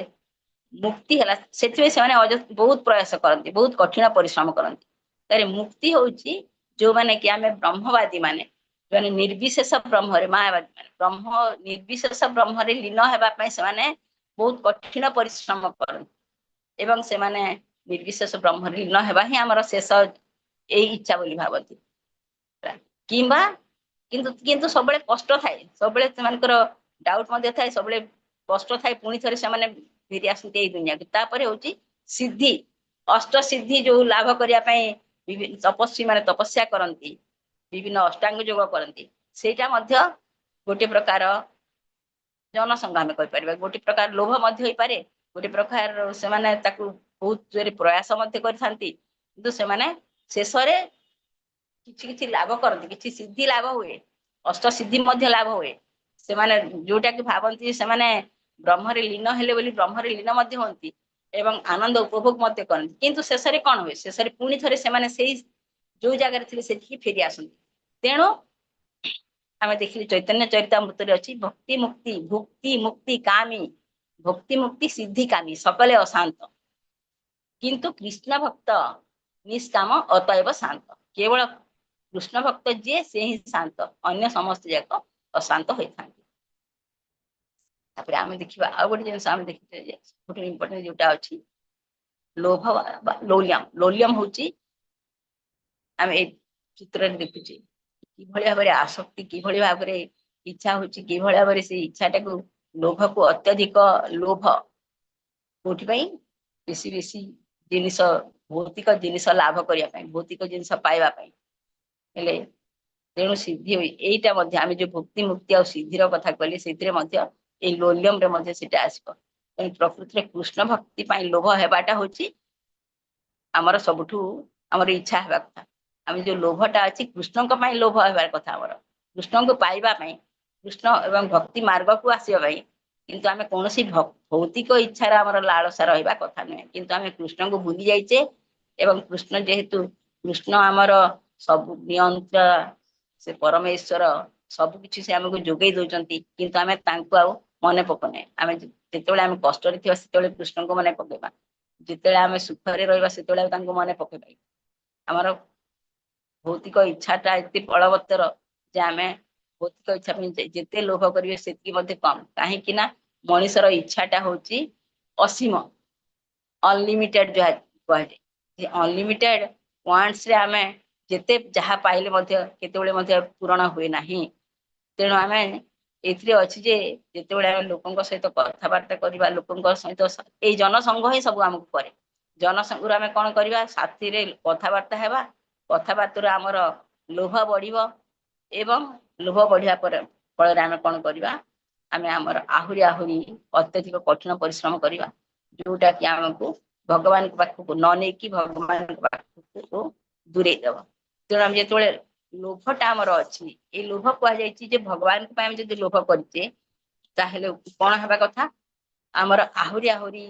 ମୁକ୍ତି ହେଲା, ସେଥିପାଇଁ ସେମାନେ ବହୁତ ପ୍ରୟାସ କରନ୍ତି, ବହୁତ କଠିନ ପରିଶ୍ରମ କରନ୍ତି। ତାରେ ମୁକ୍ତି ହଉଛି ଯୋଉମାନେ କି ଆମେ ବ୍ରହ୍ମବାଦୀ ମାନେ, ଯୋଉମାନେ ନିର୍ବିଶେଷ ବ୍ରହ୍ମରେ, ମାୟାବାଦୀ ମାନେ ବ୍ରହ୍ମ ନିର୍ବିଶେଷ ବ୍ରହ୍ମରେ ଲୀନ ହେବା ପାଇଁ ସେମାନେ ବହୁତ କଠିନ ପରିଶ୍ରମ କରନ୍ତି ଏବଂ ସେମାନେ ନିର୍ବିଶେଷ ବ୍ରହ୍ମରେ ଲୀନ ହେବା ହିଁ ଆମର ଶେଷ ଏଇ ଇଚ୍ଛା ବୋଲି ଭାବନ୍ତି। କିମ୍ବା କିନ୍ତୁ କିନ୍ତୁ ସବୁବେଳେ କଷ୍ଟ ଥାଏ, ସବୁବେଳେ ସେମାନଙ୍କର ଡାଉଟ ମଧ୍ୟ ଥାଏ, ସବୁବେଳେ କଷ୍ଟ ଥାଏ। ପୁଣି ଥରେ ସେମାନେ ଫେରି ଆସନ୍ତି ଏଇ ଦୁନିଆକୁ। ତାପରେ ହଉଛି ସିଦ୍ଧି, ଅଷ୍ଟ ସିଦ୍ଧି ଯୋଉ ଲାଭ କରିବା ପାଇଁ ବିଭିନ୍ନ ତପସ୍ୱୀ ମାନେ ତପସ୍ୟା କରନ୍ତି, ବିଭିନ୍ନ ଅଷ୍ଟାଙ୍ଗ ଯୋଗ କରନ୍ତି, ସେଇଟା ମଧ୍ୟ ଗୋଟେ ପ୍ରକାର ଜନସଂଘ ଆମେ କହିପାରିବା। ଗୋଟେ ପ୍ରକାର ଲୋଭ ମଧ୍ୟ ହେଇପାରେ, ଗୋଟେ ପ୍ରକାର ସେମାନେ ତାକୁ ବହୁତ ଜୋରେ ପ୍ରୟାସ ମଧ୍ୟ କରିଥାନ୍ତି, କିନ୍ତୁ ସେମାନେ ଶେଷରେ କିଛି କିଛି ଲାଭ କରନ୍ତି, କିଛି ସିଦ୍ଧି ଲାଭ ହୁଏ, ଅଷ୍ଟ ସିଦ୍ଧି ମଧ୍ୟ ଲାଭ ହୁଏ। ସେମାନେ ଯୋଉଟା କି ଭାବନ୍ତି ସେମାନେ ବ୍ରହ୍ମରେ ଲୀନ ହେଲେ ବୋଲି, ବ୍ରହ୍ମରେ ଲୀନ ମଧ୍ୟ ହୁଅନ୍ତି ଏବଂ ଆନନ୍ଦ ଉପଭୋଗ ମଧ୍ୟ କରନ୍ତି। କିନ୍ତୁ ଶେଷରେ କଣ ହୁଏ? ଶେଷରେ ପୁଣି ଥରେ ସେମାନେ ସେଇ ଯୋଉ ଜାଗାରେ ଥିଲେ ସେଠିକି ଫେରି ଆସନ୍ତି। ତେଣୁ ଆମେ ଦେଖିଲି ଚୈତନ୍ୟ ଚରିତାମୃତରେ ଅଛି, ଭକ୍ତି ମୁକ୍ତି ଭୁକ୍ତି ମୁକ୍ତି କାମୀ, ଭକ୍ତି ମୁକ୍ତି ସିଦ୍ଧି କାମୀ ସକଲେ ଅଶାନ୍ତ, କିନ୍ତୁ କୃଷ୍ଣ ଭକ୍ତ ନିଷ୍କାମ ଅତଏବ ଶାନ୍ତ। କେବଳ କୃଷ୍ଣ ଭକ୍ତ ଯିଏ ସେ ହିଁ ଶାନ୍ତ, ଅନ୍ୟ ସମସ୍ତେ ଯାକ ଅଶାନ୍ତ ହୋଇଥାନ୍ତି। ତାପରେ ଆମେ ଦେଖିବା ଆଉ ଗୋଟେ ଜିନିଷ, ଆମେ ଦେଖିଛେ ଯେ ଗୋଟେ ଇମ୍ପୋର୍ଟାଣ୍ଟ ଯୋଉଟା ଅଛି ଲୋଭ ବା ଲୋଲ୍ୟମ। ଲୋଲ୍ୟମ ହଉଛି ଆମେ ଏଇ ଚିତ୍ରରେ ଦେଖୁଛେ କିଭଳି ଭାବରେ ଆସକ୍ତି, କିଭଳି ଭାବରେ ଇଚ୍ଛା ହଉଛି, କିଭଳି ଭାବରେ ସେଇ ଇଚ୍ଛାଟାକୁ, ଲୋଭକୁ, ଅତ୍ୟଧିକ ଲୋଭ କୋଉଠି ପାଇଁ? ବେଶୀ ବେଶୀ ଜିନିଷ, ଭୌତିକ ଜିନିଷ ଲାଭ କରିବା ପାଇଁ, ଭୌତିକ ଜିନିଷ ପାଇବା ପାଇଁ। ହେଲେ ତେଣୁ ସିଦ୍ଧି ହୁଏ। ଏଇଟା ମଧ୍ୟ ଆମେ ଯୋଉ ଭୁକ୍ତି, ମୁକ୍ତି ଆଉ ସିଦ୍ଧିର କଥା କହିଲେ, ସେଥିରେ ମଧ୍ୟ ଏଇ ଲୋଲ୍ୟମରେ ମଧ୍ୟ ସେଇଟା ଆସିବ। ତେଣୁ ପ୍ରକୃତିରେ କୃଷ୍ଣ ଭକ୍ତି ପାଇଁ ଲୋଭ ହେବାଟା ହଉଛି ଆମର ସବୁଠୁ ଆମର ଇଚ୍ଛା ହେବା କଥା। ଆମେ ଯୋଉ ଲୋଭଟା ଅଛି, କୃଷ୍ଣଙ୍କ ପାଇଁ ଲୋଭ ହେବାର କଥା ଆମର, କୃଷ୍ଣଙ୍କୁ ପାଇବା ପାଇଁ, କୃଷ୍ଣ ଏବଂ ଭକ୍ତି ମାର୍ଗକୁ ଆସିବା ପାଇଁ। କିନ୍ତୁ ଆମେ କୌଣସି ଭୌତିକ ଇଚ୍ଛାର ଆମର ଲାଳସା ରହିବା କଥା ନୁହେଁ। କିନ୍ତୁ ଆମେ କୃଷ୍ଣଙ୍କୁ ଭୁଲି ଯାଇଛେ ଏବଂ କୃଷ୍ଣ ଯେହେତୁ, କୃଷ୍ଣ ଆମର ସବୁ ନିୟନ୍ତା, ସେ ପରମେଶ୍ୱର, ସବୁ କିଛି ସେ ଆମକୁ ଯୋଗେଇ ଦଉଛନ୍ତି, କିନ୍ତୁ ଆମେ ତାଙ୍କୁ ଆଉ ମନେ ପକଉନେ। ଆମେ ଯେତେବେଳେ ଆମେ କଷ୍ଟରେ ଥିବା, ସେତେବେଳେ କୃଷ୍ଣଙ୍କୁ ମନେ ପକେଇବା। ଯେତେବେଳେ ଆମେ ସୁଖରେ ରହିବା, ସେତେବେଳେ ଆଉ ତାଙ୍କୁ ମନେ ପକେଇବା? ଆମର ଭୌତିକ ଇଚ୍ଛାଟା ଏତେ ବଳବତ୍ତର ଯେ ଆମେ ଭୌତିକ ଇଚ୍ଛା ପାଇଁ ଯେତେ ଲୋଭ କରିବେ, ସେତିକି ମଧ୍ୟ କମ। କାହିଁକି ନା ମଣିଷର ଇଚ୍ଛାଟା ହଉଛି ଅସୀମ, ଅନଲିମିଟେଡ ଯାହା କୁହାଯାଏ। ଅନଲିମିଟେଡ ୱାଣ୍ଟସ ରେ ଆମେ ଯେତେ ଯାହା ପାଇଲେ ମଧ୍ୟ କେତେବେଳେ ମଧ୍ୟ ପୂରଣ ହୁଏ ନାହିଁ। ତେଣୁ ଆମେ ଏଥିରେ ଅଛି ଯେ ଯେତେବେଳେ ଆମେ ଲୋକଙ୍କ ସହିତ କଥାବାର୍ତ୍ତା କରିବା, ଲୋକଙ୍କ ସହିତ ଏଇ ଜନସଂଘ ହିଁ ସବୁ ଆମକୁ କରେ। ଜନସଂଘରୁ ଆମେ କଣ କରିବା? ସାଥିରେ କଥାବାର୍ତ୍ତା ହେବା, କଥାବାର୍ତ୍ତାରୁ ଆମର ଲୋଭ ବଢିବ ଏବଂ ଲୋଭ ବଢିବା ପରେ ଫଳରେ ଆମେ କଣ କରିବା? ଆମେ ଆମର ଆହୁରି ଆହୁରି ଅତ୍ୟଧିକ କଠିନ ପରିଶ୍ରମ କରିବା, ଯୋଉଟା କି ଆମକୁ ଭଗବାନଙ୍କ ପାଖକୁ ନ ନେଇକି ଭଗବାନଙ୍କ ପାଖକୁ ଦୂରେଇ ଦବ। ତେଣୁ ଆମେ ଯେତେବେଳେ ଲୋଭଟା ଆମର ଅଛି, ଏଇ ଲୋଭ କୁହାଯାଇଛି ଯେ ଭଗବାନଙ୍କ ପାଇଁ ଆମେ ଯଦି ଲୋଭ କରିଛେ, ତାହେଲେ କଣ ହେବା କଥା? ଆମର ଆହୁରି ଆହୁରି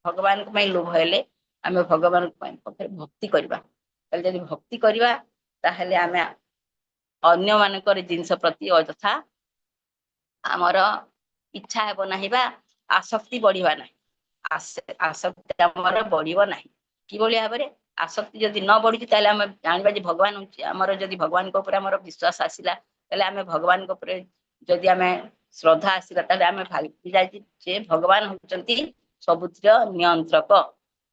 ଭଗବାନଙ୍କ ପାଇଁ ଲୋଭ ହେଲେ ଆମେ ଭଗବାନଙ୍କ ପାଇଁ ପାଖରେ ଭକ୍ତି କରିବା। ତାହେଲେ ଯଦି ଭକ୍ତି କରିବା, ତାହେଲେ ଆମେ ଅନ୍ୟମାନଙ୍କର ଜିନିଷ ପ୍ରତି ଅଯଥା ଆମର ଇଚ୍ଛା ହେବ ନାହିଁ ବା ଆସକ୍ତି ବଢିବା ନାହିଁ। ଆସକ୍ତି ଆମର ବଢିବ ନାହିଁ। କିଭଳି ଭାବରେ ଆସକ୍ତି ଯଦି ନ ବଢୁଛି, ତାହେଲେ ଆମେ ଜାଣିବା ଯେ ଭଗବାନ ହଉଛି ଆମର। ଯଦି ଭଗବାନଙ୍କ ଉପରେ ଆମର ବିଶ୍ୱାସ ଆସିଲା, ତାହେଲେ ଆମେ ଭଗବାନଙ୍କ ଉପରେ ଯଦି ଆମେ ଶ୍ରଦ୍ଧା ଆସିଲା, ତାହେଲେ ଆମେ ଭାବିବା ଯେ ଭଗବାନ ହଉଛନ୍ତି ସବୁଥିର ନିୟନ୍ତ୍ରକ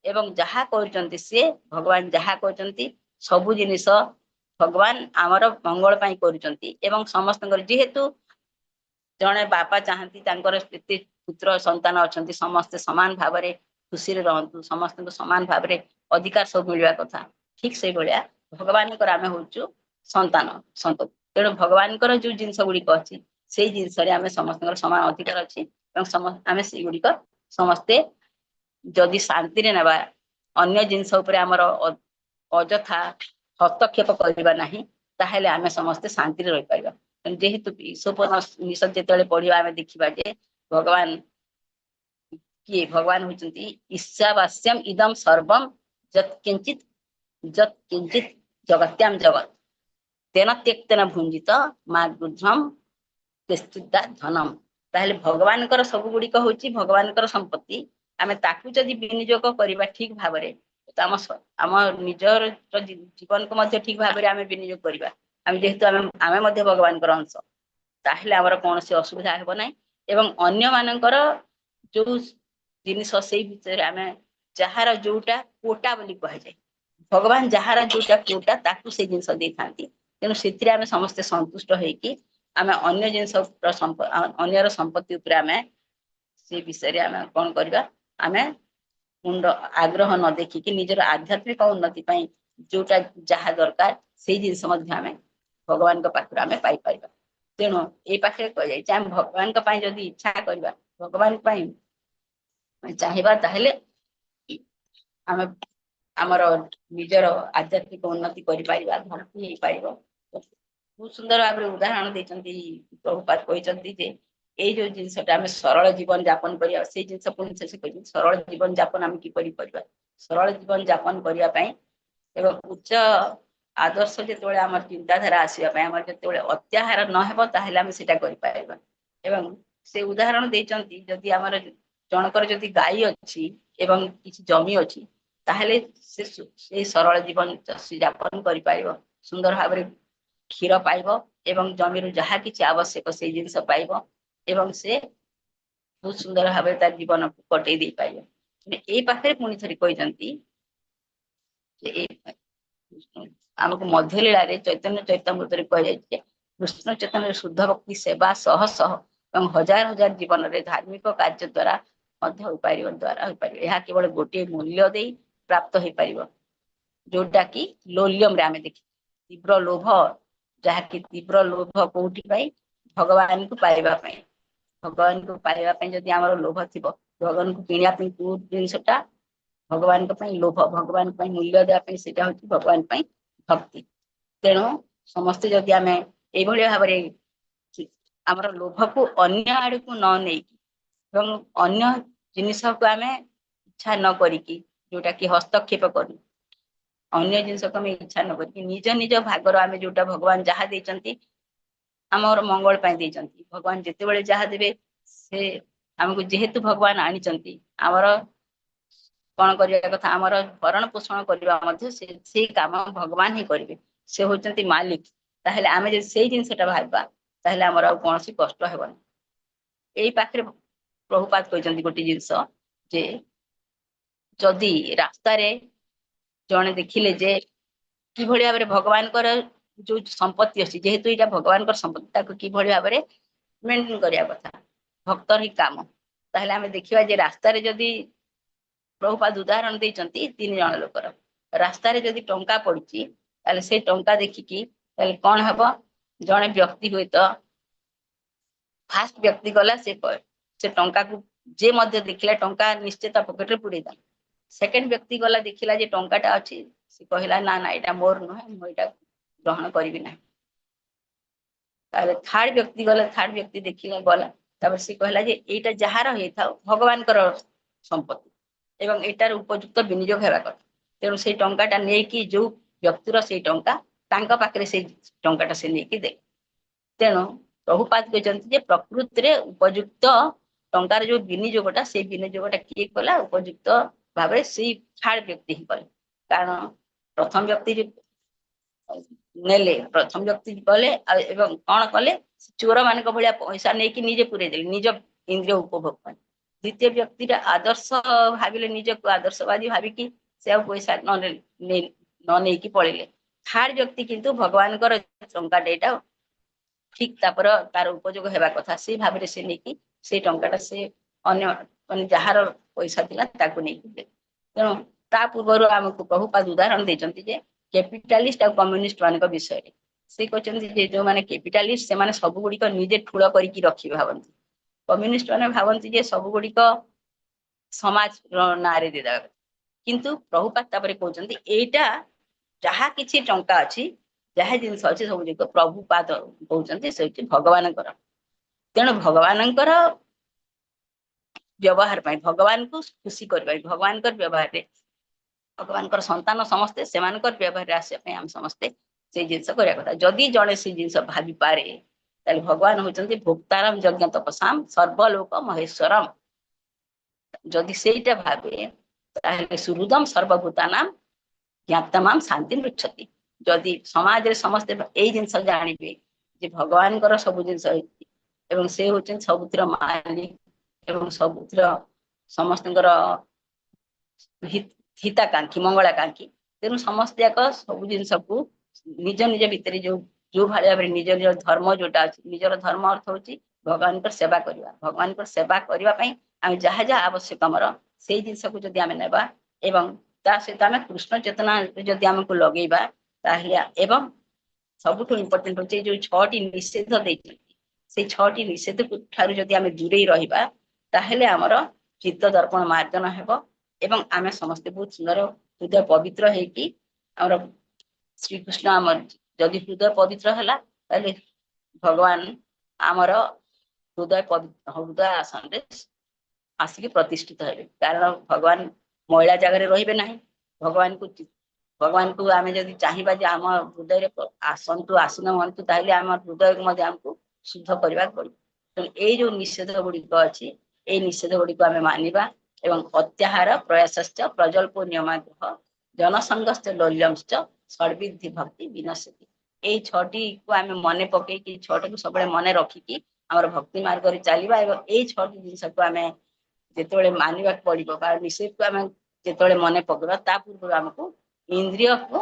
ଏବଂ ଯାହା କରୁଛନ୍ତି ସିଏ, ଭଗବାନ ଯାହା କରୁଛନ୍ତି, ସବୁ ଜିନିଷ ଭଗବାନ ଆମର ମଙ୍ଗଳ ପାଇଁ କରୁଛନ୍ତି। ଏବଂ ସମସ୍ତଙ୍କର, ଯେହେତୁ ଜଣେ ବାପା ଚାହାନ୍ତି ତାଙ୍କର ଏତେ ପୁତ୍ର ସନ୍ତାନ ଅଛନ୍ତି, ସମସ୍ତେ ସମାନ ଭାବରେ ଖୁସିରେ ରହନ୍ତୁ, ସମସ୍ତଙ୍କୁ ସମାନ ଭାବରେ ଅଧିକାର ସବୁ ମିଳିବା କଥା। ଠିକ ସେଇଭଳିଆ ଭଗବାନଙ୍କର ଆମେ ହଉଛୁ ସନ୍ତାନ ସନ୍ତତି। ତେଣୁ ଭଗବାନଙ୍କର ଯୋଉ ଜିନିଷ ଗୁଡିକ ଅଛି, ସେଇ ଜିନିଷରେ ଆମେ ସମସ୍ତଙ୍କର ସମାନ ଅଧିକାର ଅଛି ଏବଂ ଆମେ ସେଇଗୁଡିକ ସମସ୍ତେ ଯଦି ଶାନ୍ତିରେ ନେବା, ଅନ୍ୟ ଜିନିଷ ଉପରେ ଆମର ଅଯଥା ହସ୍ତକ୍ଷେପ କରିବା ନାହିଁ, ତାହେଲେ ଆମେ ସମସ୍ତେ ଶାନ୍ତିରେ ରହିପାରିବା। ତେଣୁ ଯେହେତୁ ଈଶୋପନିଷଦ ଯେତେବେଳେ ପଢିବା, ଆମେ ଦେଖିବା ଯେ ଭଗବାନ କିଏ? ଭଗବାନ ହଉଛନ୍ତି "ଈଶାବାସ୍ୟମ ଇଦମ ସର୍ବମ ଯତ୍ କିଞ୍ଚିତ ଯତ୍ କିଞ୍ଚିତ ଜଗତ୍ୟାମ ଜଗତ ତେନ ତ୍ୟକ୍ତେନ ଭୁଞ୍ଜିତ ମା ଗୃଧ୍ରମ ଧନମ"। ତାହେଲେ ଭଗବାନଙ୍କର ସବୁ ଗୁଡିକ ହଉଛି ଭଗବାନଙ୍କର ସମ୍ପତ୍ତି। ଆମେ ତାକୁ ଯଦି ବିନିଯୋଗ କରିବା ଠିକ ଭାବରେ, ତ ଆମ ନିଜର ଜୀବନକୁ ମଧ୍ୟ ଠିକ ଭାବରେ ଆମେ ବିନିଯୋଗ କରିବା। ଆମେ ଯେହେତୁ ଆମେ ମଧ୍ୟ ଭଗବାନଙ୍କର ଅଂଶ, ତାହେଲେ ଆମର କୌଣସି ଅସୁବିଧା ହେବ ନାହିଁ। ଏବଂ ଅନ୍ୟମାନଙ୍କର ଯୋଉ ଜିନିଷ, ସେଇ ଭିତରେ ଆମେ ଯାହାର ଯୋଉଟା କୋଟା ବୋଲି କୁହାଯାଏ, ଭଗବାନ ଯାହାର ଯୋଉଟା କୋଟା ତାକୁ ସେଇ ଜିନିଷ ଦେଇଥାନ୍ତି। ତେଣୁ ସେଥିରେ ଆମେ ସମସ୍ତେ ସନ୍ତୁଷ୍ଟ ହେଇକି ଆମେ ଅନ୍ୟ ଜିନିଷ, ଅନ୍ୟର ସମ୍ପତ୍ତି ଉପରେ ଆମେ ସେ ବିଷୟରେ ଆମେ କଣ କରିବା? ଆମେ ମୁଣ୍ଡ ଆଗ୍ରହ ନ ଦେଖିକି ନିଜର ଆଧ୍ୟାତ୍ମିକ ଉନ୍ନତି ପାଇଁ ଯୋଉଟା ଯାହା ଦରକାର, ସେଇ ଜିନିଷ ମଧ୍ୟ ଆମେ ଭଗବାନଙ୍କ ପାଖରୁ ଆମେ ପାଇପାରିବା। ତେଣୁ ଏଇ ପାଖରେ କୁହାଯାଇଛି, ଆମେ ଭଗବାନଙ୍କ ପାଇଁ ଯଦି ଇଚ୍ଛା କରିବା, ଭଗବାନଙ୍କ ପାଇଁ ଚାହିଁବା, ତାହେଲେ ଆମେ ଆମର ନିଜର ଆଧ୍ୟାତ୍ମିକ ଉନ୍ନତି କରିପାରିବା, ଭକ୍ତି ହେଇପାରିବ। ବହୁତ ସୁନ୍ଦର ଭାବରେ ଉଦାହରଣ ଦେଇଛନ୍ତି ପ୍ରଭୁପାଦ। କହିଛନ୍ତି ଯେ ଏଇ ଯୋଉ ଜିନିଷଟା ଆମେ ସରଳ ଜୀବନ ଯାପନ କରିବା, ସେଇ ଜିନିଷ ପୁଣି ଶେଷ କହିଛନ୍ତି, ସରଳ ଜୀବନ ଯାପନ ଆମେ କିପରି କରିବା। ସରଳ ଜୀବନ ଯାପନ କରିବା ପାଇଁ ଏବଂ ଉଚ୍ଚ ଆଦର୍ଶ ଯେତେବେଳେ ଆମର ଚିନ୍ତାଧାରା ଆସିବା ପାଇଁ, ଆମର ଯେତେବେଳେ ଅତ୍ୟାହାର ନହେବ, ତାହେଲେ ଆମେ ସେଇଟା କରିପାରିବା। ଏବଂ ସେ ଉଦାହରଣ ଦେଇଛନ୍ତି, ଯଦି ଆମର ଜଣଙ୍କର ଯଦି ଗାଈ ଅଛି ଏବଂ କିଛି ଜମି ଅଛି, ତାହେଲେ ସେ ସେଇ ସରଳ ଜୀବନ ଯାପନ କରିପାରିବ। ସୁନ୍ଦର ଭାବରେ କ୍ଷୀର ପାଇବ ଏବଂ ଜମିରୁ ଯାହା କିଛି ଆବଶ୍ୟକ ସେଇ ଜିନିଷ ପାଇବ ଏବଂ ସେ ବହୁତ ସୁନ୍ଦର ଭାବରେ ତା ଜୀବନକୁ କଟେଇ ଦେଇପାରିବ। ଏଇ ପାଖରେ ପୁଣି ଥରେ କହିଛନ୍ତି ଯେ ଆମକୁ ମଧ୍ୟଲୀଳାରେ, ଚୈତନ୍ୟ ଚୈତନ୍ୟରେ କୁହାଯାଇଛି ଯେ କୃଷ୍ଣ ଚୈତନ୍ୟରେ ଶୁଦ୍ଧ ଭକ୍ତି ସେବା ଶହ ଶହ ଏବଂ ହଜାର ହଜାର ଜୀବନରେ ଧାର୍ମିକ କାର୍ଯ୍ୟ ଦ୍ଵାରା ମଧ୍ୟ ହୋଇପାରିବ ଦ୍ଵାରା ହୋଇପାରିବ। ଏହା କେବଳ ଗୋଟିଏ ମୂଲ୍ୟ ଦେଇ ପ୍ରାପ୍ତ ହେଇପାରିବ, ଯୋଉଟା କି ଲୋଲ୍ୟମରେ ଆମେ ଦେଖି ତୀବ୍ର ଲୋଭ, ଯାହାକି ତୀବ୍ର ଲୋଭ କୋଉଠି ପାଇଁ? ଭଗବାନଙ୍କୁ ପାଇବା ପାଇଁ। ଭଗବାନଙ୍କୁ ପାଇବା ପାଇଁ ଯଦି ଆମର ଲୋଭ ଥିବ, ଭଗବାନଙ୍କୁ କିଣିବା ପାଇଁ, କୋଉ ଜିନିଷଟା ଭଗବାନଙ୍କ ପାଇଁ ଲୋଭ, ଭଗବାନଙ୍କ ପାଇଁ ମୂଲ୍ୟ ଦେବା ପାଇଁ, ସେଇଟା ହଉଛି ଭଗବାନ ପାଇଁ ଭକ୍ତି। ତେଣୁ ସମସ୍ତେ ଯଦି ଆମେ ଏଇଭଳି ଭାବରେ ଆମର ଲୋଭକୁ ଅନ୍ୟ ଆଡକୁ ନ ନେଇକି ଏବଂ ଅନ୍ୟ ଜିନିଷକୁ ଆମେ ଇଚ୍ଛା ନ କରିକି, ଯୋଉଟା କି ହସ୍ତକ୍ଷେପ କରୁ, ଅନ୍ୟ ଜିନିଷକୁ ଆମେ ଇଚ୍ଛା ନ କରିକି ନିଜ ନିଜ ଭାଗର ଆମେ ଯୋଉଟା ଭଗବାନ ଯାହା ଦେଇଛନ୍ତି, ଆମର ମଙ୍ଗଳ ପାଇଁ ଦେଇଛନ୍ତି। ଭଗବାନ ଯେତେବେଳେ ଯାହା ଦେବେ, ସେ ଆମକୁ ଯେହେତୁ ଭଗବାନ ଆଣିଛନ୍ତି, ଆମର କଣ କରିବା କଥା, ଆମର ଭରଣ ପୋଷଣ କରିବା ମଧ୍ୟ ସେ ସେଇ କାମ ଭଗବାନ ହିଁ କରିବେ। ସେ ହଉଛନ୍ତି ମାଲିକ। ତାହେଲେ ଆମେ ଯଦି ସେଇ ଜିନିଷଟା ଭାବିବା, ତାହେଲେ ଆମର ଆଉ କୌଣସି କଷ୍ଟ ହେବନି। ଏଇ ପାଖରେ ପ୍ରଭୁପାଦ କହିଛନ୍ତି ଗୋଟେ ଜିନିଷ ଯେ ଯଦି ରାସ୍ତାରେ ଜଣେ ଦେଖିଲେ ଯେ କିଭଳି ଭାବରେ ଭଗବାନଙ୍କର ଯୋଉ ସମ୍ପତ୍ତି ଅଛି, ଯେହେତୁ ଏଇଟା ଭଗବାନଙ୍କର ସମ୍ପତ୍ତି, ତାକୁ କିଭଳି ଭାବରେ ମେଣ୍ଟେନ କରିବା କଥା, ଭକ୍ତର ହିଁ କାମ। ତାହେଲେ ଆମେ ଦେଖିବା ଯେ ରାସ୍ତାରେ ଯଦି, ପ୍ରଭୁପାଦ ଉଦାହରଣ ଦେଇଛନ୍ତି ତିନି ଜଣ ଲୋକର, ରାସ୍ତାରେ ଯଦି ଟଙ୍କା ପଡିଛି, ତାହେଲେ ସେଇ ଟଙ୍କା ଦେଖିକି ତାହେଲେ କଣ ହବ? ଜଣେ ବ୍ୟକ୍ତି ହୁଏତ, ଫାଷ୍ଟ ବ୍ୟକ୍ତି ଗଲା, ସେ ଟଙ୍କାକୁ ଯେ ମଧ୍ୟ ଦେଖିଲା, ଟଙ୍କା ନିଶ୍ଚୟ ତା ପକେଟରେ ପୁରେଇ ଦେଲା। ସେକେଣ୍ଡ ବ୍ୟକ୍ତି ଗଲା, ଦେଖିଲା ଯେ ଟଙ୍କାଟା ଅଛି, ସେ କହିଲା, "ନା ନା, ଏଇଟା ମୋର ନୁହେଁ, ମୁଁ ଏଇଟା ଗ୍ରହଣ କରିବି ନାହିଁ।" ତାହେଲେ ଥାର୍ଡ ବ୍ୟକ୍ତି ଗଲା, ଥାର୍ଡ ବ୍ୟକ୍ତି ଦେଖିଲା, ଗଲା, ତାପରେ ସେ କହିଲା ଯେ ଏଇଟା ଯାହାର ହେଇଥାଉ ଭଗବାନଙ୍କର ସମ୍ପତ୍ତି ଏବଂ ଏଇଟାର ଉପଯୁକ୍ତ ବିନିଯୋଗ ହେବା କଥା। ତେଣୁ ସେଇ ଟଙ୍କାଟା ନେଇକି ଯୋଉ ବ୍ୟକ୍ତିର ସେଇ ଟଙ୍କା ତାଙ୍କ ପାଖରେ ସେଇ ଟଙ୍କାଟା ସେ ନେଇକି ଦେଲେ। ତେଣୁ ପ୍ରଭୁପାଦ କହିଛନ୍ତି ଯେ ପ୍ରକୃତିରେ ଉପଯୁକ୍ତ ଟଙ୍କାର ଯୋଉ ବିନିଯୋଗଟା, ସେଇ ବିନିଯୋଗଟା କିଏ କଲା? ଉପଯୁକ୍ତ ଭାବରେ ସେଇ ଥାର୍ଡ ବ୍ୟକ୍ତି ହିଁ କଲେ। କାରଣ ପ୍ରଥମ ବ୍ୟକ୍ତି ନେଲେ, ପ୍ରଥମ ବ୍ୟକ୍ତି କଲେ ଆଉ ଏବଂ କଣ କଲେ, ଚୋର ମାନଙ୍କ ଭଳିଆ ପଇସା ନେଇକି ନିଜେ ପୁରେଇ ଦେଲେ ନିଜ ଇନ୍ଦ୍ରିୟ ଉପଭୋଗ ପାଇଁ। ଦ୍ୱିତୀୟ ବ୍ୟକ୍ତିଟା ଆଦର୍ଶ ଭାବିଲେ, ନିଜକୁ ଆଦର୍ଶବାଦୀ ଭାବିକି ସେ ଆଉ ପଇସା ନ ନେଇକି ପଳେଇଲେ। ଥାର୍ଡ ବ୍ୟକ୍ତି କିନ୍ତୁ ଭଗବାନଙ୍କର ଟଙ୍କାଟା ଏଇଟା ଠିକ ତାପରେ ତାର ଉପଯୋଗ ହେବା କଥା, ସେଇ ଭାବରେ ସେ ନେଇକି ସେଇ ଟଙ୍କାଟା ସେ ଅନ୍ୟ ମାନେ ଯାହାର ପଇସା ଥିଲା ତାକୁ ନେଇକି ଦେଲେ। ତେଣୁ ତା ପୂର୍ବରୁ ଆମକୁ ପ୍ରଭୁପାଦ ଉଦାହରଣ ଦେଇଛନ୍ତି ଯେ କ୍ୟାପିଟାଲିଷ୍ଟ ଆଉ କମ୍ୟୁନିଷ୍ଟ ମାନଙ୍କ ବିଷୟରେ। ସେ କହିଛନ୍ତି ଯେ ଯୋଉମାନେ କ୍ୟାପିଟାଲିଷ୍ଟ ସେମାନେ ସବୁ ଗୁଡିକ ନିଜେ ଠୁଳ କରିକି ରଖିବେ ଭାବନ୍ତି, କମ୍ୟୁନିଷ୍ଟ ମାନେ ଭାବନ୍ତି ଯେ ସବୁ ଗୁଡିକ ସମାଜ ନାଁରେ ଦେଇଦେବା କଥା। କିନ୍ତୁ ପ୍ରଭୁପାଦ ତାପରେ କହୁଛନ୍ତି ଏଇଟା ଯାହା କିଛି ଟଙ୍କା ଅଛି, ଯାହା ଜିନିଷ ଅଛି ସବୁ ଜିନିଷ ପ୍ରଭୁପାଦ କହୁଛନ୍ତି ସେ ହଉଛି ଭଗବାନଙ୍କର। ତେଣୁ ଭଗବାନଙ୍କର ବ୍ୟବହାର ପାଇଁ, ଭଗବାନଙ୍କୁ ଖୁସି କରିବା ପାଇଁ, ଭଗବାନଙ୍କର ବ୍ୟବହାରରେ ଭଗବାନଙ୍କର ସନ୍ତାନ ସମସ୍ତେ, ସେମାନଙ୍କର ବ୍ୟବହାରରେ ଆସିବା ପାଇଁ ଆମେ ସମସ୍ତେ ସେଇ ଜିନିଷ କରିବା କଥା। ଯଦି ଜଣେ ସେଇ ଜିନିଷ ଭାବିପାରେ ତାହେଲେ ଭଗବାନ ହଉଛନ୍ତି ଭୋକ୍ତାରାମ ଯଜ୍ଞ ତପସାମ ସର୍ବଲୋକ ମହେଶ୍ୱରମ। ଯଦି ସେଇଟା ଭାବେ ତାହେଲେ ସୁହୃଦମ ସର୍ବଭୂତାନାମ ଜ୍ଞାତମାମ ଶାନ୍ତି ମୃଚ୍ଛତି। ଯଦି ସମାଜରେ ସମସ୍ତେ ଏଇ ଜିନିଷ ଜାଣିବେ ଯେ ଭଗବାନଙ୍କର ସବୁ ଜିନିଷ ହେଇଛି ଏବଂ ସେ ହଉଛନ୍ତି ସବୁଥିର ମାଲିକ ଏବଂ ସବୁଥିର ସମସ୍ତଙ୍କର ହିତାକାଂକ୍ଷୀ ମଙ୍ଗଳାକାଂକ୍ଷୀ, ତେଣୁ ସମସ୍ତେ ଯାକ ସବୁ ଜିନିଷକୁ ନିଜ ନିଜ ଭିତରେ ଯୋଉ ଯୋଉ ଭଳି ଭାବରେ ନିଜ ନିଜ ଧର୍ମ ଯୋଉଟା ଅଛି, ନିଜର ଧର୍ମ ଅର୍ଥ ହଉଛି ଭଗବାନଙ୍କର ସେବା କରିବା। ଭଗବାନଙ୍କର ସେବା କରିବା ପାଇଁ ଆମେ ଯାହା ଯାହା ଆବଶ୍ୟକ ଆମର ସେଇ ଜିନିଷକୁ ଯଦି ଆମେ ନେବା ଏବଂ ତା ସହିତ ଆମେ କୃଷ୍ଣ ଚେତନା ଯଦି ଆମକୁ ଲଗେଇବା ତାହେଲେ, ଏବଂ ସବୁଠୁ ଇମ୍ପୋର୍ଟାଣ୍ଟ ହଉଛି ଯୋଉ 6ଟି ନିଷେଧ ଦେଇଛନ୍ତି ସେଇ 6ଟି ନିଷେଧ ଠାରୁ ଯଦି ଆମେ ଦୂରେଇ ରହିବା ତାହେଲେ ଆମର ଚିତ୍ତ ଦର୍ପଣ ମାର୍ଜନ ହେବ ଏବଂ ଆମେ ସମସ୍ତେ ବହୁତ ସୁନ୍ଦର ହୃଦୟ ପବିତ୍ର ହେଇକି ଆମର ଶ୍ରୀକୃଷ୍ଣ ଆମର ଯଦି ହୃଦୟ ପବିତ୍ର ହେଲା ତାହେଲେ ଭଗବାନ ଆମର ହୃଦୟ ଆସନରେ ଆସିକି ପ୍ରତିଷ୍ଠିତ ହେବେ। କାରଣ ଭଗବାନ ମଇଳା ଜାଗାରେ ରହିବେ ନାହିଁ। ଭଗବାନଙ୍କୁ ଆମେ ଯଦି ଚାହିଁବା ଯେ ଆମ ହୃଦୟରେ ଆସନ୍ତୁ ଆସୀନ ହୁଅନ୍ତୁ ତାହେଲେ ଆମ ହୃଦୟକୁ ମଧ୍ୟ ଆମକୁ ଶୁଦ୍ଧ କରିବାକୁ ପଡିବ। ତେଣୁ ଏଇ ଯୋଉ ନିଷେଧ ଗୁଡିକ ଅଛି ଏଇ ନିଷେଧ ଗୁଡିକୁ ଆମେ ମାନିବା ଏବଂ ଅତ୍ୟାହାର ପ୍ରୟାସଶ୍ଚ ପ୍ରଜଳ୍ପ ନିୟମାଗ୍ରହ ଜନସଙ୍ଗଶ୍ଚ ଲୌଲ୍ୟଂଶ୍ଚ ଷଡ଼ବିଧି ଭକ୍ତି ବିନଶ୍ୟତି। ଏଇ 6ଟିକୁ ଆମେ ମନେ ପକେଇକି 6ଟିକୁ ସବୁବେଳେ ମନେ ରଖିକି ଆମର ଭକ୍ତି ମାର୍ଗରେ ଚାଲିବା ଏବଂ ଏଇ 6ଟି ଜିନିଷକୁ ଆମେ ଯେତେବେଳେ ମାନିବାକୁ ପଡିବ ବା ନିଷେଧକୁ ଆମେ ଯେତେବେଳେ ମନେ ପକେଇବା ତା ପୂର୍ବରୁ ଆମକୁ ଇନ୍ଦ୍ରିୟକୁ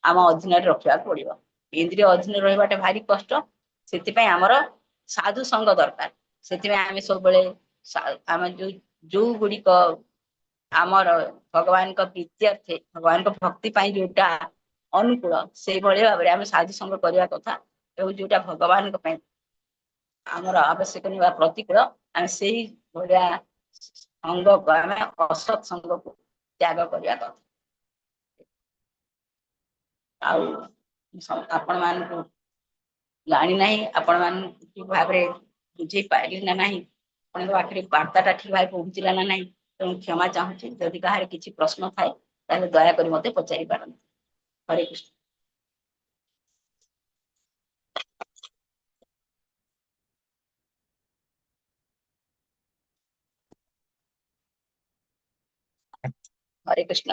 ଆମ ଅଧୀନରେ ରଖିବାକୁ ପଡିବ। ଇନ୍ଦ୍ରିୟ ଅଧୀନରେ ରହିବାଟା ଭାରି କଷ୍ଟ, ସେଥିପାଇଁ ଆମର ସାଧୁ ସଙ୍ଗ ଦରକାର। ସେଥିପାଇଁ ଆମେ ସବୁବେଳେ ଆମେ ଯୋଉ ଗୁଡିକ ଆମର ଭଗବାନଙ୍କ ପ୍ରୀତ୍ୟର୍ଥେ ଭଗବାନଙ୍କ ଭକ୍ତି ପାଇଁ ଯୋଉଟା ଅନୁକୂଳ ସେଇଭଳି ଭାବରେ ଆମେ ସାଧୁ ସଙ୍ଗ କରିବା କଥା ଏବଂ ଯୋଉଟା ଭଗବାନଙ୍କ ପାଇଁ ଆମର ଆବଶ୍ୟକ ନୁହେଁ ବା ପ୍ରତିକୂଳ ଆମେ ସେଇ ଭଳିଆ ସଙ୍ଗକୁ ଆମେ ଅସତ୍ ସଙ୍ଗକୁ ତ୍ୟାଗ କରିବା କଥା। ଆଉ ଆପଣମାନଙ୍କୁ ଜାଣିନାହିଁ ଆପଣମାନଙ୍କୁ ଠିକ ଭାବରେ ବୁଝେଇ ପାରିଲି ନା ନାହିଁ, ଆପଣଙ୍କ ପାଖରେ ବାର୍ତ୍ତାଟା ଠିକ ଭାବେ ପହଞ୍ଚିଲା ନା ନାହିଁ, ତେଣୁ କ୍ଷମା ଚାହୁଁଛି। ଯଦି କାହାର କିଛି ପ୍ରଶ୍ନ ଥାଏ ତାହେଲେ ଦୟାକରି ମତେ ପଚାରି ପାରନ୍ତି। ହରେ କୃଷ୍ଣ। ହରେ କୃଷ୍ଣ।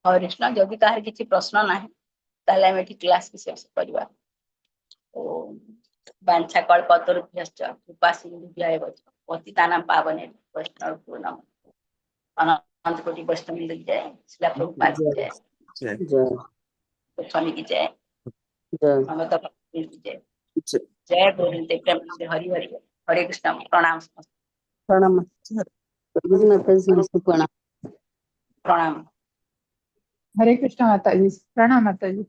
ହରେ କୃଷ୍ଣ। ଯଦି କାହାର କିଛି ପ୍ରଶ୍ନ ନାହିଁ ତାହେଲେ ଆମେ ଏଠି କ୍ଲାସ ଶେଷ କରିବା। ବାଞ୍ଛା କଳ୍ପତରୁଭ୍ୟଶ୍ଚ କୃପା ସିନ୍ଧୁଭ୍ୟ ଏବ ଚ ପତିତାନାଂ ପାବନେଭ୍ୟୋ ବୈଷ୍ଣବେଭ୍ୟୋ ନମଃ। ଅନନ୍ତ କୋଟି ବୈଷ୍ଣବ କି ଜୟ, ଶ୍ରୀଲା ପ୍ରଭୁପାଦ କି ଜୟ,
ଜୟ,
ସ୍ୱାମୀ କି ଜୟ,
ଜୟ,
ମମତା ଭକ୍ତି କି ଜୟ, ଜୟ ଗୋବିନ୍ଦ ପ୍ରେମ ହରି ହରି। ହରେ କୃଷ୍ଣ। ପ୍ରଣାମ।
ପ୍ରଣାମ। ସମସ୍ତଙ୍କୁ ପ୍ରଣାମ।
ପ୍ରଣାମ।
ହରେ କୃଷ୍ଣ ମାତାଜୀ। ପ୍ରଣାମ ମାତାଜୀ।